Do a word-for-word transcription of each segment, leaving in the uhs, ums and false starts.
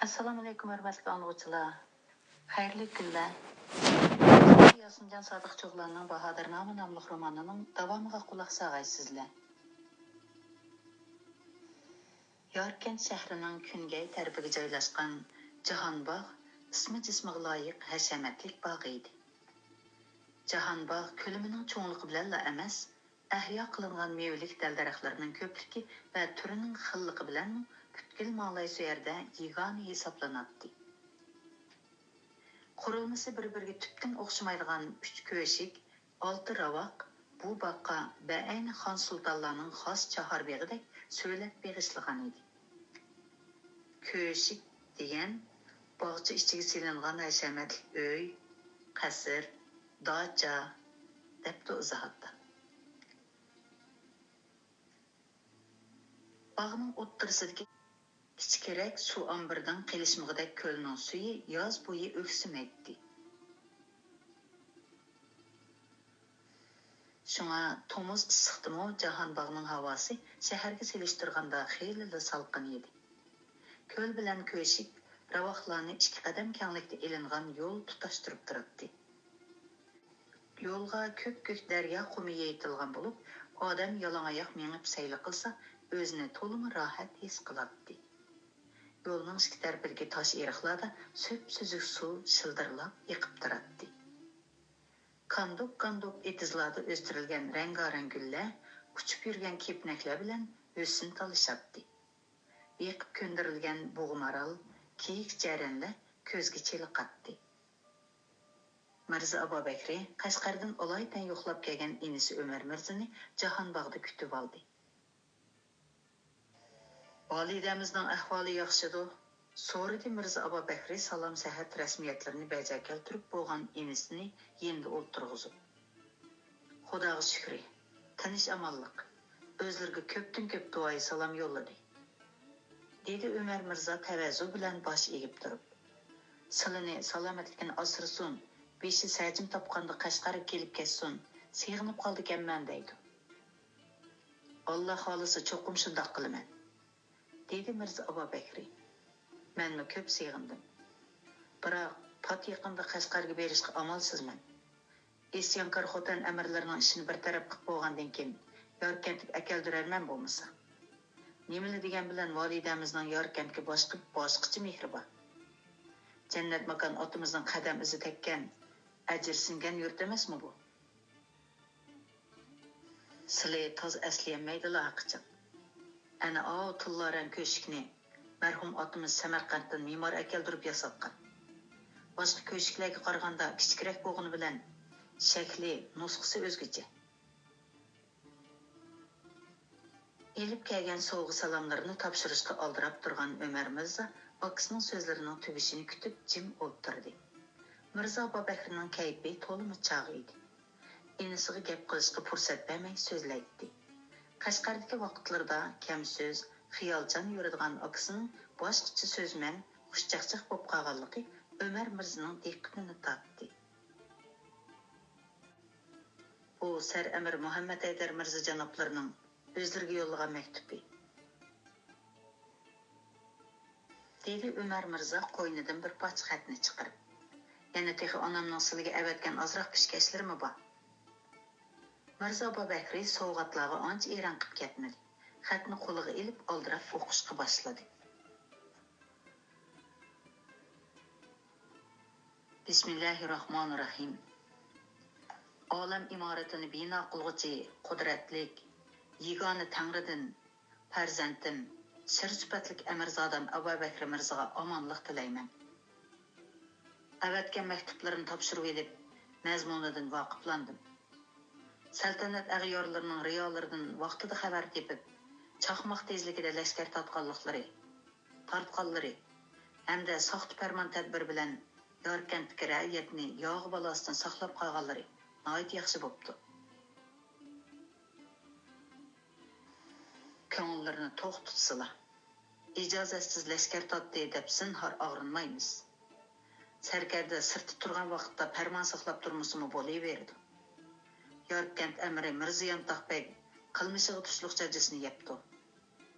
ئەسسالامۇئەلەيكۇم، ھۆرمەتلىك ئاڭلىغۇچىلار. خەيرلىك كۈنلەر. ياسىنجان سادىق چوغلاننىڭ باھادىرنامە ناملىق رومانىنىڭ داۋامىغا قۇلاق ساغايسىزلەر. ياركەنت شەھىرىنىڭ كۈنگەي تەرىپىگە جايلاشقان جاھانباغ ئىسمى جىسمىغا لايىق ھەشەمەتلىك باغ ئىدى. جاھانباغ كۆلىمىنىڭ چوڭلۇقى بىلەنلا ئەمەس، ئەھيا قىلىنغان مېۋىلىك دەل-دەرەخلىرىنىڭ كۆپلۈكى ۋە تۈرىنىڭ خىللىقى بىلەنمۇ پۈتكۈل ماڭلايسۇ يەردە يېگانە ھېسابلىناتتى. قۇرۇلمىسى بىر-بىرىگە تۈپتىن ئوخشىمايدىغان ئۈچ كۆشۈك، ئالتە راۋاق بۇ باغقا بەئەينى خان سۇلتانلارنىڭ خاس چاھار بېغىدەك سۆلەت بېغىشلىغان ئىدى. كۆشۈك دېگەن باغچە ئىچىگە سېلىنغان ھەشەمەتلىك ئۆي، قەسىر، داچا، دەپتۇ ئىزاھاتتا. باغنىڭ ئوتتۇرىسىدىكى كىچىكرەك سۇ ئامبىرىدىن قېلىشمىغۇدەك كۆلنىڭ سۈيى ياز بويى ئۆكسۈمەيتتى. شۇڭا تومۇز ئىسسىقتىمۇ جاھانباغنىڭ ھاۋاسى شەھەرگە سېلىشتۇرغاندا خېلىلا سالقىن ئىدى. كۆل بىلەن كۆشۈك راۋاقلارنى ئىككى قەدەم كەڭلىكتە ئېلىنغان يول تۇتاشتۇرۇپ تۇراتتى. يولغا كۆپكۆك دەريا قۇمى يېيىتىلغان بولۇپ، ئادەم يالاڭ ئاياق مېڭىپ سەيلە قىلسا، ئۆزىنى تولىمۇ راھەت ھېس قىلاتتى. يولنىڭ ئىككى تەرىپىدىكى تاش ئېرىقلاردا سۈپسۈزۈك سۇ شىلدىرلاپ ئېقىپ تۇراتتى. كاندۇك-كاندۇك ئېتىزلاردا ئۆستۈرۈلگەن رەڭگارەڭ گۈللەر ئۇچۇپ يۈرگەن كېپىنەكلەر بىلەن ھۆسن تالىشاتتى. بېقىپ كۆندۈرۈلگەن بۇغا مارال، كېيىك جەرەنلەر كۆزگە چېلىقاتتى. مىرزا ئابابەكرى قەشقەردىن ئالايىتەن يوقلاپ كەلگەن ئىنىسى ئۆمەر مىرزىنى جاھانباغدا كۈتۈۋالدى. ۋالىدەمىزنىڭ ئەھۋالى ياخشىدۇ؟ سورىدى مىرزا ئابابەكرى سالام سەھەت رەسمىيەتلىرىنى بەجا كەلتۈرۈپ بولغان ئىنىسىنى يېنىدا ئولتۇرغۇزۇپ. خۇداغا شۈكرى، تىنچ-ئامانلىق، ئۆزلىرىگە كۆپتىن-كۆپ دۇئايى سالام يوللىدى. دېدى ئۆمەر مىرزا تەۋەزۇ بىلەن باش ئېگىپ تۇرۇپ. سىلىنى سالامەتلىكىنى ئاسرىسۇن، بېشى سەجىم تاپقاندا قەشقەرگە كېلىپ كەتسۇن، سېغىنىپ قالىدىكەنمەن دەيدۇ. ئاللا خالىسا چوقۇم شۇنداق قىلىمەن، دېدى مىرزا ئابابەكرى. مەنمۇ كۆپ سېغىندىم. بىراق پات يېقىندا قەشقەرگە بېرىشقا ئامالسىزمەن. ئىسيانكار خوتەن ئەمىرلىرىنىڭ ئىشىنى بىر تەرەپ قىلىپ بولغاندىن كېيىن، ياركەنتكە ئەكەلدۈرەرمەن بولمىسا. نېمىلا دېگەن بىلەن ۋالىدەمىزنىڭ ياركەنتكە باشقا، باشقىچە مېھرى بار. جەننەت ماكان ئاتىمىزنىڭ قەدەم ئىزى تەگكەن، ئەجرى سىڭگەن يۇرت ئەمەسمۇ بۇ؟ سىلى تازا ئەسلىيەلمەيدىلا ھەقىچان. ئەنە ئاۋۇ تىللا رەڭ كۆشۈكنى مەرھۇم ئاتىمىز سەمەرقەنتتىن مېمار ئەكەلدۈرۈپ ياساتقان. باشقا كۆشۈكلەرگە قارىغاندا كىچىكرەك بولغىنى بىلەن شەكلى، نۇسخىسى ئۆزگىچە. ئېلىپ كەلگەن سوۋغا-سالاملىرىنى تاپشۇرۇشقا ئالدىراپ تۇرغان ئۆمەر مىرزا ئاكىسىنىڭ سۆزلىرىنىڭ تۈگىشىنى كۈتۈپ جىم ئولتۇردى. مىرزا ئابابەكرىنىڭ كەيپى تولىمۇ چاغ ئىدى. ئىنىسىغا گەپ قىلىشقا پۇرسەت بەرمەي سۆزلەيتتى. قەشقەردىكى ۋاقىتلىرىدا كەم سۆز، خىيالچان يۈرىدىغان ئاكىسىنىڭ باشقىچە سۆزمەن، خۇشچاقچاق بولۇپ قالغانلىقى ئۆمەر مىرزىنىڭ دىققىتىنى تارتتى. بۇ سەر ئەمىر مۇھەممەد ھەيدەر مىرزا جانابلىرىنىڭ ئۆزلىرىگە يوللىغان مەكتۇپى. دېدى ئۆمەر مىرزا قوينىدىن بىر پارچە خەتنى چىقىرىپ. يەنە تېخى ئانامنىڭ سىلىگە ئەۋەتكەن ئازراق پېشكەشلىرىمۇ بار. مىرزا ئابابەكرى سوۋغاتلارغا ئانچە ئېرەن قىپ كەتمىدى. خەتنى قولىغا ئېلىپ ئالدىراپ ئوقۇشقا باشلىدى. بىسمىللاھىرراھمانىرراھىم. ئالەم ئىمارىتىنى بىنا قىلغۇچى قۇدرەتلىك، يېگانە تەڭرىدىن پەرزەنتىم، سىر سۈپەتلىك ئەمىرزادەم ئەبۇبەكرى مىرزىغا ئامانلىق تىلەيمەن. ئەۋەتكەن مەكتۇپلىرىنى تاپشۇرۇۋېلىپ، مەزمۇنىدىن ۋاقىپلاندىم. سەلتەنەت ئەغيارلىرىنىڭ رىيالىرىدىن ۋاقتىدا خەۋەر تېپىپ، چاقماق تېزلىكىدە لەشكەر تارتقانلىقلىرى، تارتقانلىرى ھەمدە ساختا پەرمان تەدبىر بىلەن ياركەنتتىكى رەئىيەتنى ياغا بالاسىدىن ساقلاپ قالغانلىرى ناھايىتى ياخشى بوپتۇ. كۆڭۈللىرىنى توق تۇتسىلا، ئىجازەتسىز لەشكەر تارتتى دەپ زىنھار ئاغرىنمايمىز. سەركەردە سىرتتا تۇرغان ۋاقىتتا پەرمان ساقلاپ تۇرمىسىمۇ بولۇۋېرىدۇ. ياركەنت ئەمىرى مىرزا يانتاق بەگ قىلمىشىغا تۇشلۇق جاجىسىنى يەپتۇ.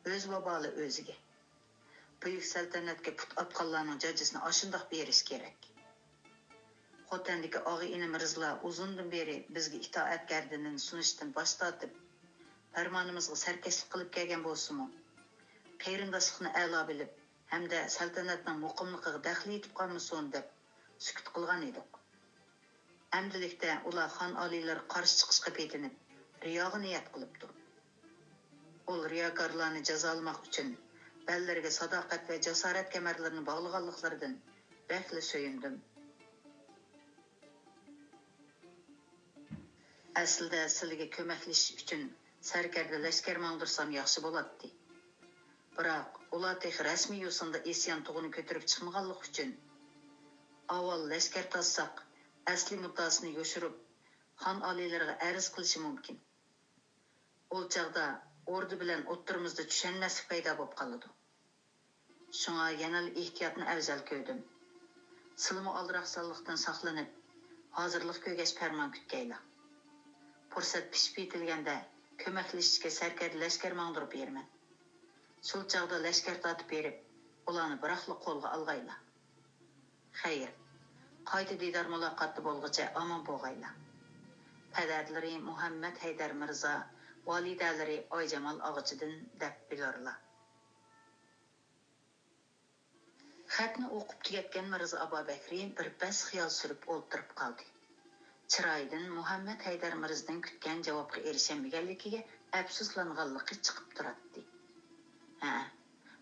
ئۆز ۋابالى ئۆزىگە. بۈيۈك سەلتەنەتكە پۇت ئاتقانلارنىڭ جاجىسىنى ئاشۇنداق بېرىش كېرەك. خوتەندىكى ئاغا-ئىنى مىرزىلار ئۇزۇندىن بېرى بىزگە ئىتائەت گەردىنىنى سۇنۇشتىن باش تارتىپ، پەرمانىمىزغا سەركەشلىك قىلىپ كەلگەن بولسىمۇ، قېرىنداشلىقنى ئەلا بىلىپ ھەمدە سەلتەنەتنىڭ مۇقىملىقىغا دەخلى يېتىپ قالمىسۇن دەپ سۈكۈت قىلغان ئىدۇق. ئەمدىلىكتە ئۇلار خان ئالىيلىرىغا قارشى چىقىشقا پېتىنىپ، رىياغا نىيەت قىلىپتۇ. ئۇل رىياكارلارنى جازالىماق ئۈچۈن بەللىرىگە ساداقەت ۋە جاسارەت كەمەرلىرىنى باغلىغانلىقلىرىدىن بەكلا سۆيۈندۈم. ئەسلىدە سىلىگە كۆمەكلىشىش ئۈچۈن سەركەردە لەشكەر ماڭدۇرسام ياخشى بولاتتى. بىراق ئۇلار تېخى رەسمىي يوسۇندا ئىسيان تۇغىنى كۆتۈرۈپ چىقمىغانلىقى ئۈچۈن، ئاۋۋال لەشكەر تارتساق، ئەسلى مۇددىئاسىنى يوشۇرۇپ، خان ئالىيلىرىغا ئەرز قىلىشى مۇمكىن. ئۇ چاغدا ئوردا بىلەن ئوتتۇرىمىزدا چۈشەنمەسلىك پەيدا بولۇپ قالىدۇ. شۇڭا يەنىلا ئېھتىياتنى ئەۋزەل كۆردۈم. سىلىمۇ ئالدىراقسانلىقتىن ساقلىنىپ، ھازىرلىق كۆرگەچ پەرمان كۈتكەيلا. پۇرسەت پىشىپ يېتىلگەندە كۆمەكلىشىشكە سەركەردە لەشكەر ماڭدۇرۇپ بېرىمەن. شۇ چاغدا لەشكەر تارتىپ بېرىپ، ئۇلارنى بىراقلا قولغا ئالغايلا. خەير، قايتا دىدار مۇلاقاتتا بولغۇچە ئامان بولغايلا. پەدەلىرى مۇھەممەد ھەيدەر مىرزا، ۋالىدەلىرى ئايجامال ئاغىچىدىن دەپ بىلۇرلا. خەتنى ئوقۇپ تۈگەتكەن مىرزا ئابابەكرى بىر پەس خىيال سۈرۈپ ئولتۇرۇپ قالدى. چىرايىدىن مۇھەممەد ھەيدەر مىرزىدىن كۈتكەن جاۋابقا ئېرىشەلمىگەنلىكىگە ئەپسۇسلانغانلىقى چىقىپ تۇراتتى. ھە،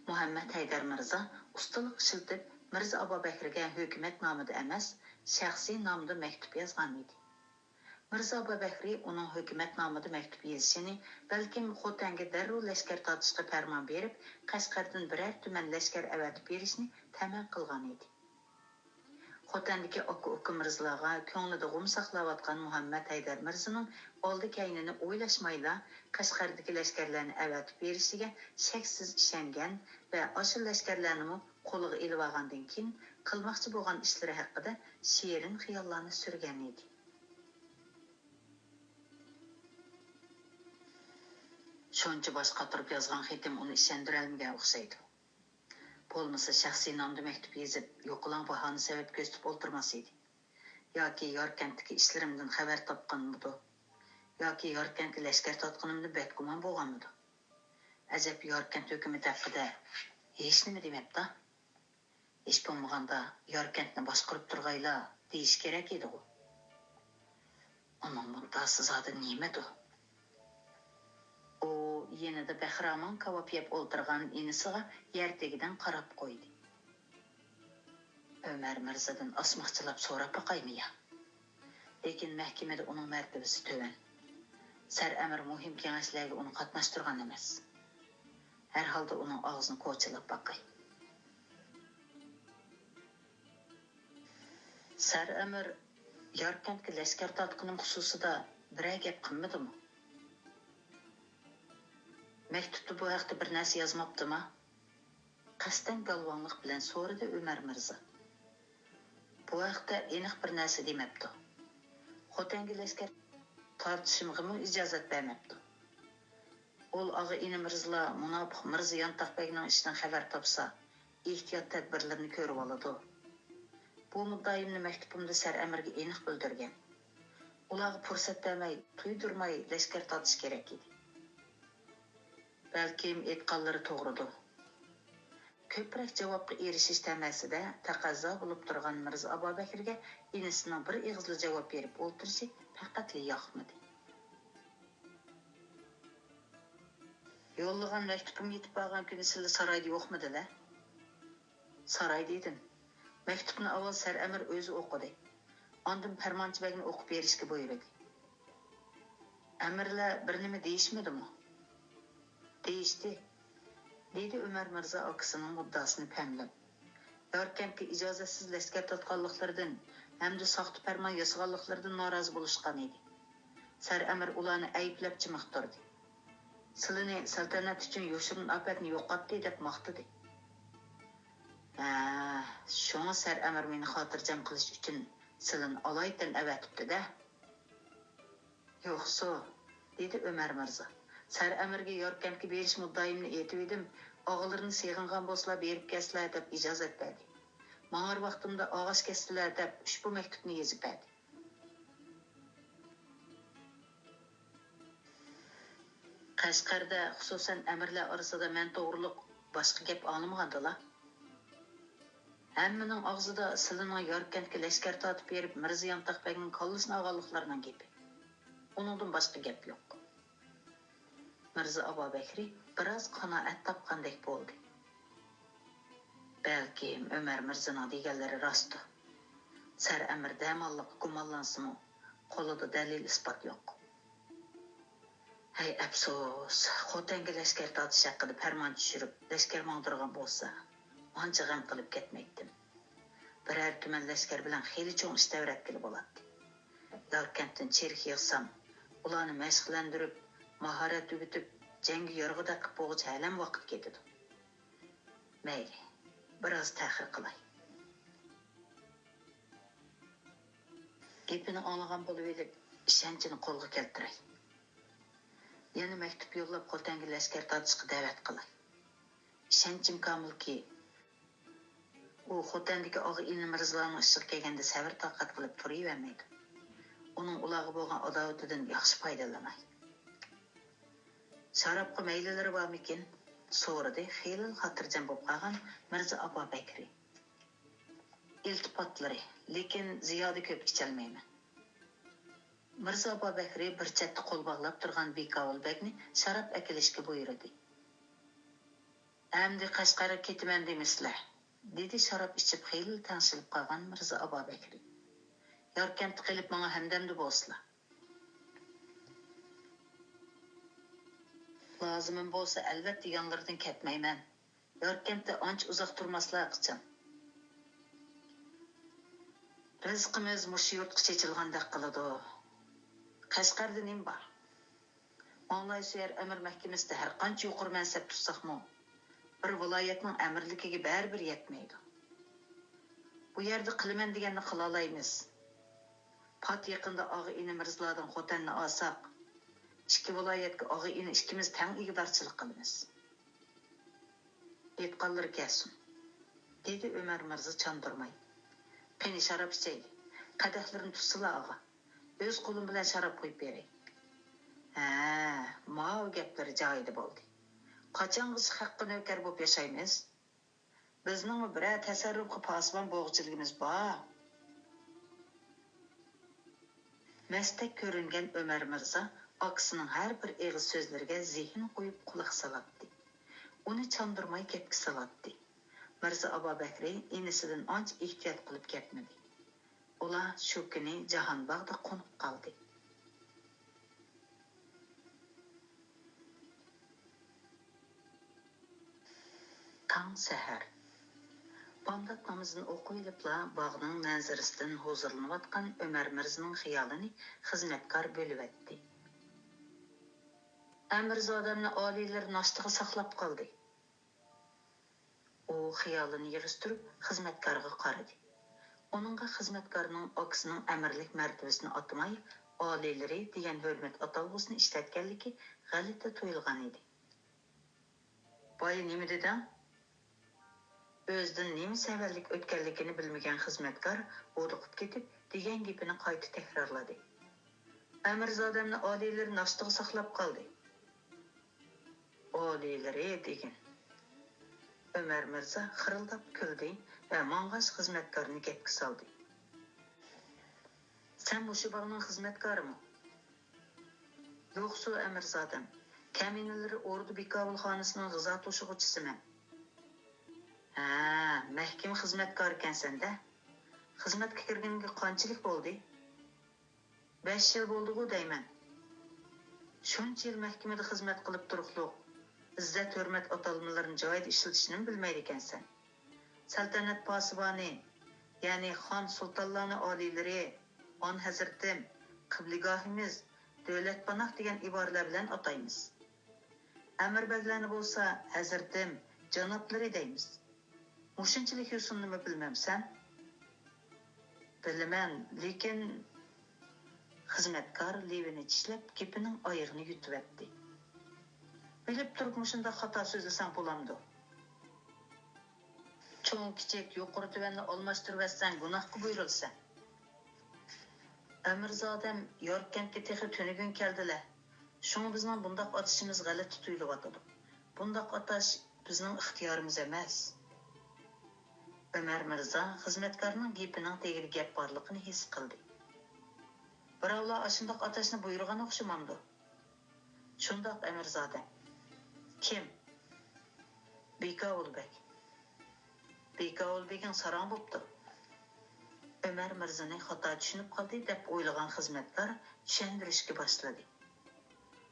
مۇھەممەد ھەيدەر مىرزا ئۇستىلىق ئىشلىتىپ، مىرزا ئابابەكرىگە ھۆكۈمەت نامىدا ئەمەس، شەخسىي نامىدا مەكتۇپ يازغانىدى. مىرزا ئابابەكرى ئۇنىڭ ھۆكۈمەت نامىدا مەكتۇپ يېزىشىنى، بەلكىم خوتەنگە دەررۇ لەشكەر تارتىشقا پەرمان بېرىپ، قەشقەردىن بىرەر تۈمەن لەشكەر ئەۋەتىپ بېرىشنى تەمە قىلغانىدى. خوتەندىكى ئاكا-ئۇكا مىرزىلارغا كۆڭلىدە غۇم ساقلاۋاتقان مۇھەممەد ھەيدەر مىرزىنىڭ ئالدى-كەينىنى ئويلاشمايلا قەشقەردىكى لەشكەرلەرنى ئەۋەتىپ بېرىشىگە شەكسىز ئىشەنگەن ۋە ئاشۇ لەشكەرلەرنىمۇ قولىغا ئېلىۋالغاندىن كېيىن قىلماقچى بولغان ئىشلىرى ھەققىدە شېرىن خىياللارنى سۈرگەنىدى. شۇنچە باش قاتۇرۇپ يازغان خېتىم ئۇنى ئىشەندۈرەلمىگەن ئوخشايدۇ. بولمىسا شەخسىي نامدا مەكتۇپ يېزىپ، يوقىلاڭ باھانە سەۋەب كۆرسىتىپ ئولتۇرماس ئىدى. ياكى ياركەنتتىكى ئىشلىرىمدىن خەۋەر تاپقانمىدۇ؟ ياكى ياركەنتكە لەشكەر تارتقىنىمدىن بەك گۇمان بولغانمىدۇ؟ ئەجەب ياركەنت ھۆكۈمىتى ھەققىدە ھېچنېمە دېمەپتۇ؟ ھېچ بولمىغاندا ياركەنتنى باشقۇرۇپ تۇرغايلا دېيىش كېرەك ئىدىغۇ. ئۇنىڭ مۇددىئاسى زادى نېمىدۇ؟ ئۇ يېنىدا بەخىرامان كاۋاپ يەپ ئولتۇرغان ئىنىسىغا يەر تېگىدىن قاراپ قويدى. ئۆمەر مىرزادىن ئاسماقچىلاپ سوراپ باقايمۇ يا؟ لېكىن مەھكىمىدە ئۇنىڭ مەرتىۋىسى تۆۋەن. سەر ئەمىر مۇھىم كېڭەشلەرگە ئۇنى قاتناشتۇرغان ئەمەس. ھەر ھالدا ئۇنىڭ ئاغزىنى كوچىلاپ باقاي. سەر ئەمىر ياركەنتكە لەشكەر تارتقىنىم خۇسۇسىدا بىرەر گەپ قىلمىدىمۇ؟ مەكتۇپتا بۇ ھەقتە بىر نەرسە يازماپتىما؟ قەستەن گالۋاڭلىق بىلەن سورىدى ئۆمەر مىرزا. بۇ ھەقتە ئېنىق بىر نەرسە دېمەپتۇ. خوتەنگە لەشكەر تارتىشىمغىمۇ ئىجازەت بەرمەپتۇ. ئۇل ئاغا ئىنى مىرزىلار مۇناپىق مىرزا يانتاق بەگنىڭ ئىشىدىن خەۋەر تاپسا، ئېھتىيات تەدبىرلىرىنى كۆرۈۋالىدۇ. بۇ مۇددىئايىمنى مەكتۇبۇمدا سەر ئەمىرگە ئېنىق بىلدۈرگەن. ئۇلارغا پۇرسەت بەرمەي، تۇيدۇرماي لەشكەر تارتىش كېرەك ئىدى. بەلكىم ئېيتقانلىرى توغرىدۇ. كۆپرەك جاۋابقا ئېرىشىش تەمەسىدە تەقەززا بولۇپ تۇرغان مىرزا ئابابەكرىگە ئىنىسىنىڭ بىر ئېغىزلا جاۋاب بېرىپ ئولتۇرۇشى پەقەتلا ياقمىدى. يوللىغان مەكتۇپۇم يېتىپ بارغان كۈنى سىلى سارايدا يوقمىدىلە؟ سارايدا ئىدىم. مەكتۇپنى ئاۋۋال سەر ئەمىر ئۆزى ئوقۇدى. ئاندىن پەرمانچى بەگنى ئوقۇپ بېرىشكە بۇيرۇدى. ئەمىرلەر بىر نېمە دېيىشمىدىمۇ؟ دېيىشتى، دېدى ئۆمەر مىرزا ئاكىسىنىڭ مۇددىئاسىنى پەملەپ. ياركەنتكە ئىجازەتسىز لەشكەر تارتقانلىقلىرىدىن ھەمدە ساختا پەرمان ياسىغانلىقلىرىدىن نارازى بولۇشقان ئىدى. سەر ئەمىر ئۇلارنى ئەيىبلەپ جىمىق تۇردى. سىلىنى سەلتەنەت ئۈچۈن يوشۇرۇن ئاپەتنى يوقاتتى دەپ ماختىدى. ھە، شۇڭا سەر ئەمىر مېنى خاتىرجەم قىلىش ئۈچۈن سىلىنى ئالايىتەن ئەۋەتىپتۇ-دە. يوقسۇ، دېدى ئۆمەر مىرزا. سەر ئەمىرگە ياركەنتكە بېرىش مۇددىئايىمنى ئېيتىۋىدىم، ئاغىلىرىنى سېغىنغان بولسىلا بېرىپ كەلسىلە دەپ ئىجازەت بەردى. ماڭار ۋاقتىمدا ئاغاچ كەستىلە دەپ ئۇشبۇ مەكتۇپنى يېزىپ بەردى. قەشقەردە، خۇسۇسەن ئەمىرلەر ئارىسىدا مەن توغرۇلۇق باشقا گەپ ئاڭلىمىغاندىلا. ھەممىنىڭ ئاغزىدا سىلىنىڭ ياركەنتكە لەشكەر تارتىپ بېرىپ، مىرزا يانتاق بەگنىڭ كاللىسىنى ئالغانلىقلىرىنىڭ گېپى. ئۇنىڭدىن باشقا گەپ يوق. مىرزا ئابابەكرى بىراز قانائەت تاپقاندەك بولدى. بەلكىم ئۆمەر مىرزىنىڭ دېگەنلىرى راستتۇ. سەر ئەمىر دەماللىققا گۇمانلانسىمۇ، قولىدا دەلىل-ئىسپات يوق. ھەي ئەپسۇس، خوتەنگە لەشكەر تارتىش ھەققىدە پەرمان چۈشۈرۈپ، لەشكەر ماڭدۇرغان بولسا، ئانچە غەم قىلىپ كەتمەيتتىم. بىرەر تۈمەن لەشكەر بىلەن خېلى چوڭ ئىش تەۋرەتكىلى بولاتتى. ياركەنتتىن چېرىك يىغسام، ئۇلارنى مەشىقلەندۈرۈپ، ماھارەت ئۆگىتىپ، جەڭگە يارغۇدەك قىلىپ بولغۇچە ھەلەم ۋاقىت كېتىدۇ. مەيلى، بىراز تەخىر قىلاي. گېپىنى ئاڭلىغان بولۇۋېلىپ، ئىشەنچىنى قولغا كەلتۈرەي. يەنە مەكتۇپ يوللاپ، خوتەنگە لەشكەر تارتىشقا دەۋەت قىلاي. ئىشەنچىم كامىلكى، ئۇ خوتەندىكى ئاغا-ئىنى مىرزىلارنىڭ ئىشىغا كەلگەندە سەۋر-تاقەت قىلىپ تۇرۇۋەرمەيدۇ. ئۇنىڭ ئۇلارغا بولغان ئاداۋىتىدىن ياخشى پايدىلىناي. شارابقا مەيلىلىرى بارمىكىن؟ سورىدى خېلىلا خاتىرجەم بولۇپ قالغان مىرزا ئابابەكرى. ئىلتىپاتلىرى، لېكىن زىيادە كۆپ ئىچەلمەيمەن. مىرزا ئابابەكرى بىر چەتتە قول باغلاپ تۇرغان بىكاۋۇل بەگنى شاراب ئەكېلىشكە بۇيرۇدى. ئەمدى قەشقەرگە كېتىمەن دېمىسىلە، دېدى شاراب ئىچىپ خېلىلا تەڭشىلىپ قالغان مىرزا ئابابەكرى. ياركەنتتە قېلىپ ماڭا ھەمدەمدە بولسىلا. لازىمىم بولسا، ئەلۋەتتە يانلىرىدىن كەتمەيمەن. ياركەنتتە ئانچە ئۇزاق تۇرماسلا قىچان. رىزقىمىز مۇشۇ يۇرتقا چېچىلغاندەك قىلىدۇ. قەشقەردە نېمە بار؟ ماڭلايسۇيەر ئەمىر مەھكىمىسىدە ھەرقانچە يۇقىرى مەنسەپ تۇتساقمۇ، بىر ۋىلايەتنىڭ ئەمىرلىكىگە بەرىبىر يەتمەيدۇ. بۇ يەردە قىلىمەن دېگەننى قىلالايمىز. پات يېقىندا ئاغا-ئىنى مىرزىلاردىن خوتەننى ئالساق، ئىككى ۋىلايەتكە ئاغا-ئىنى ئىككىمىز تەڭ ئىگىدارچىلىق قىلىمىز. ئېيتقانلىرى كەلسۇن، دېدى ئۆمەر مىرزا چاندۇرماي. قېنى، شاراب ئىچەيلى. قەدەھلىرىنى تۇتسىلا، ئاغا. ئۆز قولۇم بىلەن شاراب قۇيۇپ بېرەي. ھە، ماۋۇ گەپلىرى جايىدا بولدى. قاچانغىچە خەققە نۆكەر بولۇپ ياشايمىز؟ بىزنىڭمۇ بىرەر تەسەررۇپقا پاسىبان بولغۇچىلىكىمىز بار. مەستەك كۆرۈنگەن ئۆمەر مىرزا ئاكىسىنىڭ ھەر بىر ئېغىز سۆزلىرىگە زېھىن قويۇپ قۇلاق سالاتتى. ئۇنى چاندۇرماي گەپكە سالاتتى. مىرزا ئابابەكرى ئىنىسىدىن ئانچە ئېھتىيات قىلىپ كەتمىدى. ئۇلار شۇ كۈنى جاھانباغدا قونۇپ قالدى. تاڭ سەھەر. بامدات نامىزىنى ئوقۇۋېلىپلا باغنىڭ مەنزىرىسىدىن ھۇزۇرلىنىۋاتقان ئۆمەر مىرزىنىڭ خىيالىنى خىزمەتكار بۆلۈۋەتتى. ئەمىرزادەمنى ئالىيلىرى ناشتىغا ساقلاپ قالدى. ئۇ خىيالىنى يىغىشتۇرۇپ خىزمەتكارغا قارىدى. ئۇنىڭغا خىزمەتكارنىڭ ئاكىسىنىڭ ئەمىرلىك مەرتىۋىسىنى ئاتىماي، ئالىيلىرى دېگەن ھۆرمەت ئاتالغۇسىنى ئىشلەتكەنلىكى غەلىتە تۇيۇلغان ئىدى. بايا نېمە دېدىڭ؟ ئۆزىدىن نېمە سەۋەنلىك ئۆتكەنلىكىنى بىلمىگەن خىزمەتكار ھودۇقۇپ كېتىپ، دېگەن گېپىنى قايتا تەكرارلىدى. ئەمىرزادەمنى ئالىيلىرى ناشتىغا ساقلاپ قالدى. ئالىيلىرى دېگىن. ئۆمەر مىرزا خىرىلداپ كۈلدى ۋە ماڭغاچ خىزمەتكارنى گەپكە سالدى. سەن مۇشۇ باغنىڭ خىزمەتكارىمۇ؟ يوقسۇ، ئەمىرزادەم. كەمىنىلىرى ئوردا بىكاۋۇل خانىسىنىڭ غىزا توشۇغۇچىسىمەن. ھە، مەھكىمە خىزمەتكارىكەنسەن-دە. خىزمەتكە كىرگىنىگە قانچىلىك بولدى؟ بەش يىل بولدىغۇ دەيمەن. شۇنچە يىل مەھكىمىدە خىزمەت قىلىپ تۇرۇقلۇق، ئىززەت-ھۆرمەت ئاتالمىلىرىنى جايىدا ئىشلىتىشنىمۇ بىلمەيدىكەنسەن. سەلتەنەت پاسىبانى، يەنى خان، سۇلتانلارنى ئالىيلىرى، ئان ھەزرىتىم، قىبلىگاھىمىز، دۆلەتپاناھ دېگەن ئىبارىلەر بىلەن ئاتايمىز. ئەمىر بەگلەرنى بولسا ھەزرىتىم، جانابلىرى دەيمىز. مۇشۇنچىلىك يوسۇننىمۇ بىلمەمسەن؟ بىلىمەن، لېكىن. خىزمەتكار لېۋىنى چىشلەپ، گېپىنىڭ ئايىغىنى يۇتۇۋەتتى. بىلىپ تۇرۇپ مۇشۇنداق خاتا سۆزلىسەڭ بولامدۇ؟ چوڭ-كىچىك، يۇقىرى-تۆۋەننى ئالماشتۇرۇۋەتسەڭ، گۇناھقا بۇيرۇلىسەن. ئەمىرزادەم، ياركەنتكە تېخى تۈنۈگۈن كەلدىلە. شۇڭا بىزنىڭ بۇنداق ئاتىشىمىز غەلىتە تۇيۇلۇۋاتىدۇ. بۇنداق ئاتاش بىزنىڭ ئىختىيارىمىز ئەمەس. ئۆمەر مىرزا خىزمەتكارنىڭ گېپىنىڭ تېگىدە گەپ بارلىقىنى ھېس قىلدى. بىراۋلار ئاشۇنداق ئاتاشنى بۇيرۇغان ئوخشىمامدۇ؟ شۇنداق، ئەمىرزادە. كىم؟ بىكاۋۇل بەگ. بىكاۋۇل بېگىڭ ساراڭ بوپتۇ. ئۆمەر مىرزىنى خاتا چۈشىنىپ قالدى دەپ ئويلىغان خىزمەتكار چۈشەندۈرۈشكە باشلىدى.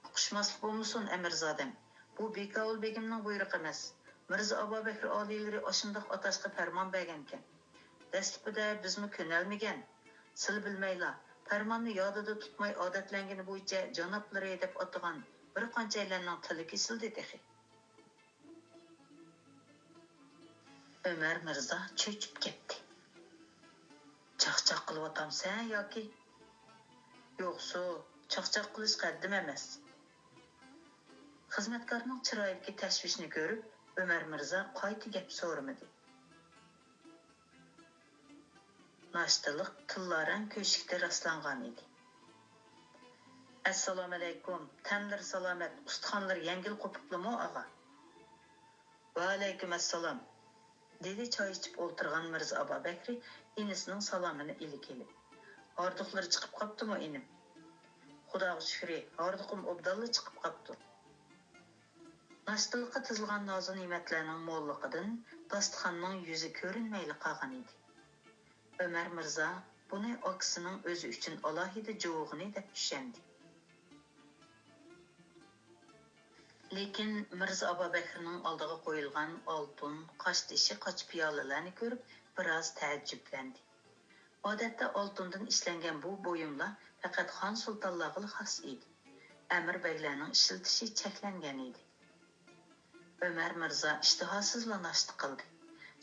ئۇقۇشماسلىق بولمىسۇن، ئەمىرزادەم. بۇ بىكاۋۇل بېگىمنىڭ بۇيرۇقى ئەمەس. مىرزا ئابابەكرى ئالىيلىرى ئاشۇنداق ئاتاشقا پەرمان بەرگەنىكەن. دەسلىپىدە بىزمۇ كۆنەلمىگەن. سىلى بىلمەيلا، پەرماننى يادىدا تۇتماي ئادەتلەنگىنى بويىچە جانابلىرى دەپ ئاتىغان بىر قانچەيلەننىڭ تىلى كېسىلدى تېخى. ئۆمەر مىرزا چۆچۈپ كەتتى. چاقچاق قىلىۋاتامسەن ياكى؟ يوقسۇ، چاقچاق قىلىش قەددىم ئەمەس. خىزمەتكارنىڭ چىرايىدىكى تەشۋىشنى كۆرۈپ، ئۆمەر مىرزا قايتا گەپ سورىمىدى. ناشتىلىق تىللارەڭ كۆشۈكتە راسلانغان ئىدى. ئەسسالامۇئەلەيكۇم، تەنلىرى سالامەت، ئۇستىخانلىرى يەڭگىل قوپۇپلىمۇ، ئاغا؟ ۋەئەلەيكۇم ئەسسالام، دېدى چاي ئىچىپ ئولتۇرغان مىرزا ئابابەكرى ئىنىسىنىڭ سالامىنى ئىلىك ئېلىپ. ھاردۇقلىرى چىقىپ قاپتۇمۇ، ئىنىم؟ خۇداغا شۈكرى، ھاردۇقۇم ئوبدانلا چىقىپ قاپتۇ. ناشتىلىققا تىزىلغان نازۇ-نېمەتلەرنىڭ موللۇقىدىن داستىخاننىڭ يۈزى كۆرۈنمەيلا قالغان ئىدى. ئۆمەر مىرزا بۇنى ئاكىسىنىڭ ئۆزى ئۈچۈن ئالاھىدە جۇۋۇغىنى دەپ چۈشەندى. لېكىن مىرزا ئابابەكرىنىڭ ئالدىغا قويۇلغان ئالتۇن، قاشتېشى، قاچا پىيالىلەرنى كۆرۈپ بىراز تەئەججۈپلەندى. ئادەتتە ئالتۇندىن ئىشلەنگەن بۇ بۇيۇملار پەقەت خان-سۇلتانلارغىلا خاس ئىدى. ئەمىر بەگلەرنىڭ ئىشلىتىشى چەكلەنگەن ئىدى. ئۆمەر مىرزا ئىشتىھاسىزلا ناشتا قىلدى.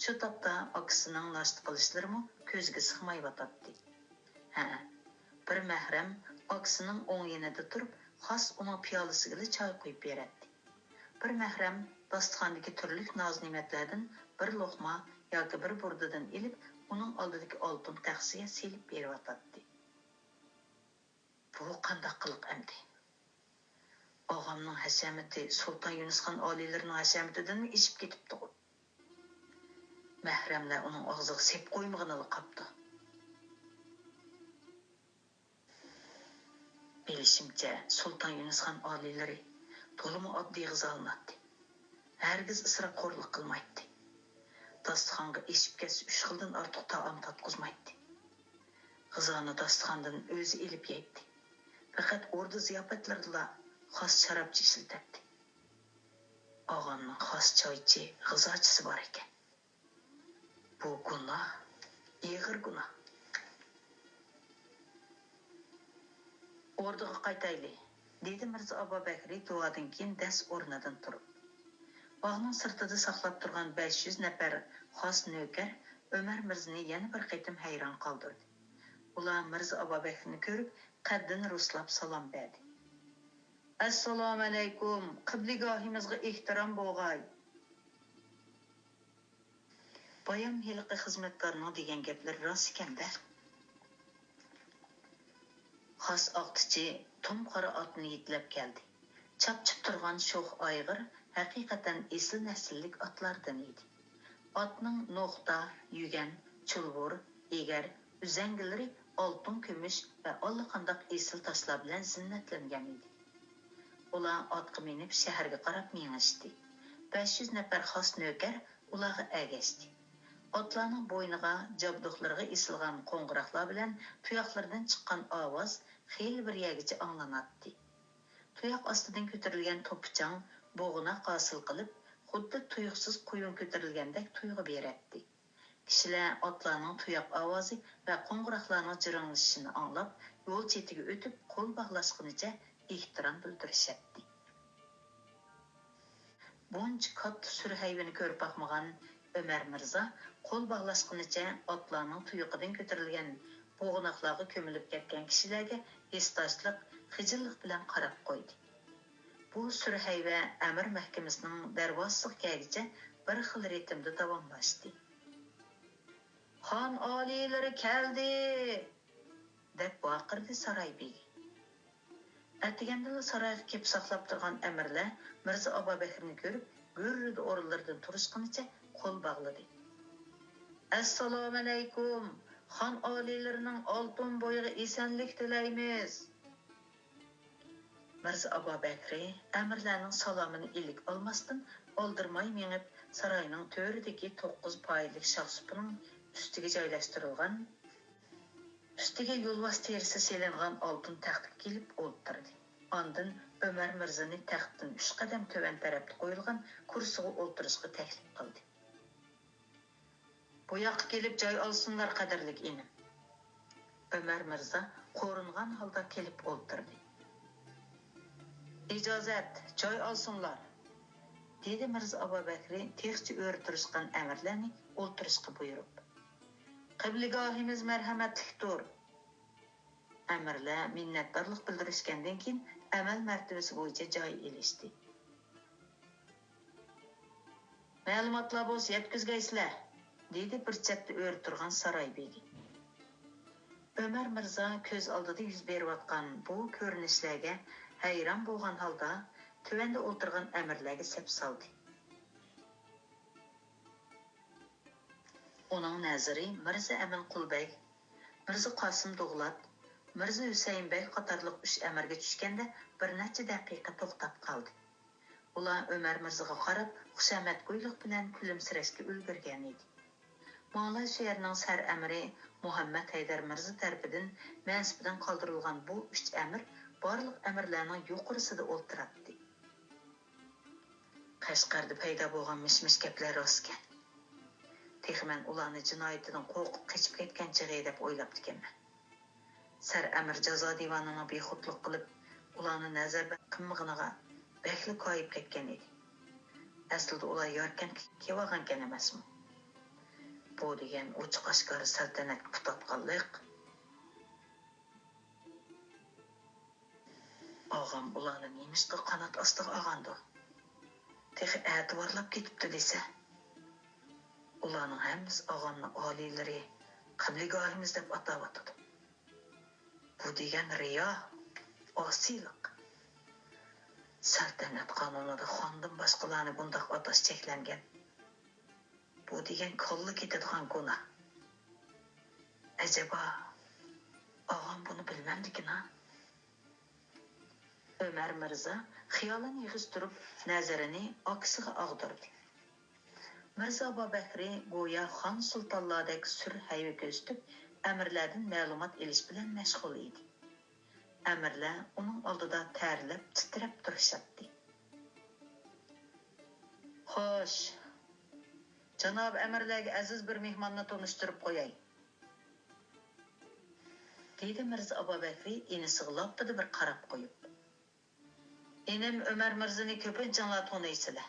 شۇ تاپتا ئاكىسىنىڭ ناشتا قىلىشلىرىمۇ كۆزگە سىغمايۋاتاتتى. ھە، بىر مەھرەم ئاكىسىنىڭ ئوڭ يېنىدا تۇرۇپ، خاس ئۇنىڭ پىيالىسىگىلا چاي قۇيۇپ بېرەتتى. بىر مەھرەم داستىخاندىكى تۈرلۈك نازۇ-نېمەتلەردىن بىر لوقما ياكى بىر بۇردىدىن ئېلىپ، ئۇنىڭ ئالدىدىكى ئالتۇن تەخسىگە سېلىپ بېرىۋاتاتتى. بۇ قانداق قىلىق ئەمدى؟ ئاغامنىڭ ھەشەمىتى سۇلتان يۇنۇسخان ئالىيلىرىنىڭ ھەشەمىتىدىنمۇ ئېشىپ كېتىپتىغۇ؟ مەھرەملەر ئۇنىڭ ئاغزىغا سەپ قويمىغىنىلا قاپتۇ. بىلىشىمچە، سۇلتان يۇنۇسخان ئالىيلىرى تولىمۇ ئاددىي غىزالىناتتى. ھەرگىز ئىسراپخورلۇق قىلمايتتى. داستىخانغا ئېشىپ كەتسە، ئۈچ خىلدىن ئارتۇق تائام تارتقۇزمايتتى. غىزانى داستىخاندىن ئۆزى ئېلىپ يەيتتى. پەقەت ئوردا زىياپەتلىرىدىلا خاس شارابچە ئىشلىتەتتى. ئاغامنىڭ خاس چايچى، غىزاچىسى بار ئىكەن. بۇ گۇناھ، ئېغىر گۇناھ. ئوردىغا قايتايلى، دېدى مىرزا ئابابەكرى دۇئادىن كېيىن دەس ئورنىدىن تۇرۇپ. باغنىڭ سىرتىدا ساقلاپ تۇرغان بەش يۈز نەپەر خاس نۆكەر ئۆمەر مىرزىنى يەنە بىر قېتىم ھەيران قالدۇردى. ئۇلار مىرزا ئابابەكرىنى كۆرۈپ، قەددىنى رۇسلاپ سالام بەردى. ئەسسالامۇئەلەيكۇم، قىبلىگاھىمىزغا ئېھتىرام بولغاي. بايام ھېلىقى خىزمەتكارنىڭ دېگەن گەپلىرى راست ئىكەن-دە. خاس ئاقتىچى تۇم قارا ئاتنى يېتىلەپ كەلدى. چاپچىپ تۇرغان شوخ ئايغىر ھەقىقەتەن ئېسىل نەسىللىك ئاتلاردىن ئىدى. ئاتنىڭ نوختا، يۈگەن، چۇلۋۇر، ئېگەر، ئۈزەڭگىلىرى ئالتۇن، كۈمۈش ۋە ئاللىقانداق ئېسىل تاشلار بىلەن زىننەتلەنگەن ئىدى. ئۇلار ئاتقا مىنىپ شەھەرگە قاراپ مېڭىشتى. بەش يۈز نەپەر خاس نۆكەر ئۇلارغا ئەگەشتى. ئاتلارنىڭ بوينىغا، جابدۇقلىرىغا ئېسىلغان قوڭغۇراقلار بىلەن تۇياقلىرىدىن چىققان ئاۋاز خېلى بىر يەرگىچە ئاڭلىناتتى. تۇياق ئاستىدىن كۆتۈرۈلگەن توپا-چاڭ، بوغۇناق ھاسىل قىلىپ، خۇددى تۇيۇقسىز قۇيۇن كۆتۈرۈلگەندەك تۇيغۇ بېرەتتى. كىشىلەر ئاتلارنىڭ تۇياق ئاۋازى ۋە قوڭغۇراقلارنىڭ جىرىڭلىشىشىنى ئاڭلاپ، يول چېتىگە ئۆتۈپ، قول باغلاشقىنىچە ئېھتىرام بىلدۈرۈشەتتى. بۇنچە كاتتا سۈرۈ ھەيۋىنى كۆرۈپ باقمىغان ئۆمەر مىرزا قول باغلاشقىنىچە ئاتلارنىڭ تۇيىقىدىن كۆتۈرۈلگەن بوغۇناقلارغا كۆمۈلۈپ كەتكەن كىشىلەرگە ھېسداشلىق، خىجىللىق بىلەن قاراپ قويدى. بۇ سۈرۈ ھەيۋە ئەمىر مەھكىمىسىنىڭ دەرۋازىسىغا كەلگۈچە بىر خىل رىتىمدا داۋاملاشتى. «خان ئالىيلىرى كەلدى!» دەپ ۋارقىرىدى ساراي بېگى. ئەتىگەندىلا سارايغا كېلىپ ساقلاپ تۇرغان ئەمىرلەر مىرزا ئابابەكرىنى كۆرۈپ، گۈررىدە ئورۇنلىرىدىن تۇرۇشقىنىچە قول باغلىدى. «ئەسسالامۇئەلەيكۇم! خان ئالىيلىرىنىڭ ئالتۇن بويىغا ئېسەنلىك تىلەيمىز!» مىرزا ئابابەكرى ئەمىرلەرنىڭ سالامىنى ئىلىك ئالماستىن، ئالدىرىماي مېڭىپ، ساراينىڭ تۆرىدىكى توققۇز پايىلىك شاخسۇپىنىڭ ئۈستىگە جايلاشتۇرۇلغان، ئۈستىگە يولۋاس تېرىسى سېلىنغان ئالتۇن تەختكە كېلىپ ئولتۇردى. ئاندىن ئۆمەر مىرزىنى تەختتىن ئۈچ قەدەم تۆۋەن تەرەپتە قويۇلغان كۇرسىغا ئولتۇرۇشقا تەكلىپ قىلدى. «بۇ ياققا كېلىپ جاي ئالسۇنلار، قەدىرلىك ئىنىم.» ئۆمەر مىرزا قورۇنغان ھالدا كېلىپ ئولتۇردى. «ئىجازەت، جاي ئالسۇنلار!» دېدى مىرزا ئابابەكرى تېخىچە ئۆرە تۇرۇشقان ئەمىرلەرنى ئولتۇرۇشقا بۇيرۇپ. «قىبلىگاھىمىز مەرھەمەتلىكتۇر.» ئەمىرلەر مىننەتدارلىق بىلدۈرۈشكەندىن كېيىن، ئەمەل مەرتىۋىسى بويىچە جاي ئېلىشتى. «مەلۇماتلار بولسا يەتكۈزگەيسىلەر!» دېدى بىر چەتتە ئۆرە تۇرغان ساراي بېگى. ئۆمەر مىرزا كۆز ئالدىدا يۈز بېرىۋاتقان بۇ كۆرۈنۈشلەرگە ھەيران بولغان ھالدا تۆۋەندە ئولتۇرغان ئەمىرلەرگە سەپ سالدى. ئۇنىڭ نەزىرى مىرزا ئەمىن قۇل بەگ، مىرزا قاسىم دوغلات، مىرزا ھۈسەيىن بەگ قاتارلىق ئۈچ ئەمىرگە چۈشكەندە بىر نەچچە دەقىقە توختاپ قالدى. ئۇلار ئۆمەر مىرزىغا قاراپ خۇشامەتگويلۇق بىلەن كۈلۈمسىرەشكە ئۈلگۈرگەن ئىدى. ماڭلاي شەھىرىنىڭ سەر ئەمىرى مۇھەممەد ھەيدەر مىرزا تەرىپىدىن مەنسىپىدىن قالدۇرۇلغان بۇ ئۈچ ئەمىر بارلىق ئەمىرلەرنىڭ يۇقىرىسىدا ئولتۇراتتى. قەشقەردە پەيدا بولغان مىش-مىش گەپلەر راستكەن. تېخى مەن ئۇلارنى جىنايىتىدىن قورقۇپ قېچىپ كەتكەن چېغى دەپ ئويلاپتىكەنمەن. سەر ئەمىر جازا دىۋانىنىڭ بىخۇدلۇق قىلىپ، ئۇلارنى نەزەربەند قىلمىغىنىغا بەكلا كايىپ كەتكەن ئىدى. ئەسلىدە ئۇلار ياركەنتكە كېلىۋالغانكەن ئەمەسمۇ؟ بۇ دېگەن ئوچۇق-ئاشكارا سەلتەنەتكە پۇت ئاتقانلىق. ئاغام ئۇلارنى نېمىشقا قانات ئاستىغا ئالغاندۇ؟ تېخى ئەتىۋارلاپ كېتىپتۇ دېسە. ئۇلارنىڭ ھەممىسى ئاغامنى ئالىيلىرى، قىبلىگاھىمىز دەپ ئاتاۋاتىدۇ. بۇ دېگەن رىيا، ئاسىيلىق. سەلتەنەت قانۇنىدا خاندىن باشقىلارنى بۇنداق ئاتاش چەكلەنگەن. بۇ دېگەن كاللا كېتىدىغان گۇناھ. ئەجەبا، ئاغام بۇنى بىلمەمدىكىنا؟ ئۆمەر مىرزا خىيالىنى يىغىشتۇرۇپ، نەزىرىنى ئاكىسىغا ئاغدۇردى. مىرزا ئابابەكرى گويا خان سۇلتانلاردەك سۈر ھەيۋە كۆرسىتىپ، ئەمىرلەردىن مەلۇمات ئېلىش بىلەن مەشغۇل ئىدى. ئەمىرلەر ئۇنىڭ ئالدىدا تەرلەپ، تىترەپ تۇرۇشاتتى. خوش، جانابىي ئەمىرلەرگە ئەزىز بىر مېھماننى تونۇشتۇرۇپ قوياي، دېدى مىرزا ئابابەكرى ئىنىسىغا لاپپىدە بىر قاراپ قويۇپ. ئىنىم ئۆمەر مىرزىنى كۆپىنچىڭلار تونۇيسىلەر.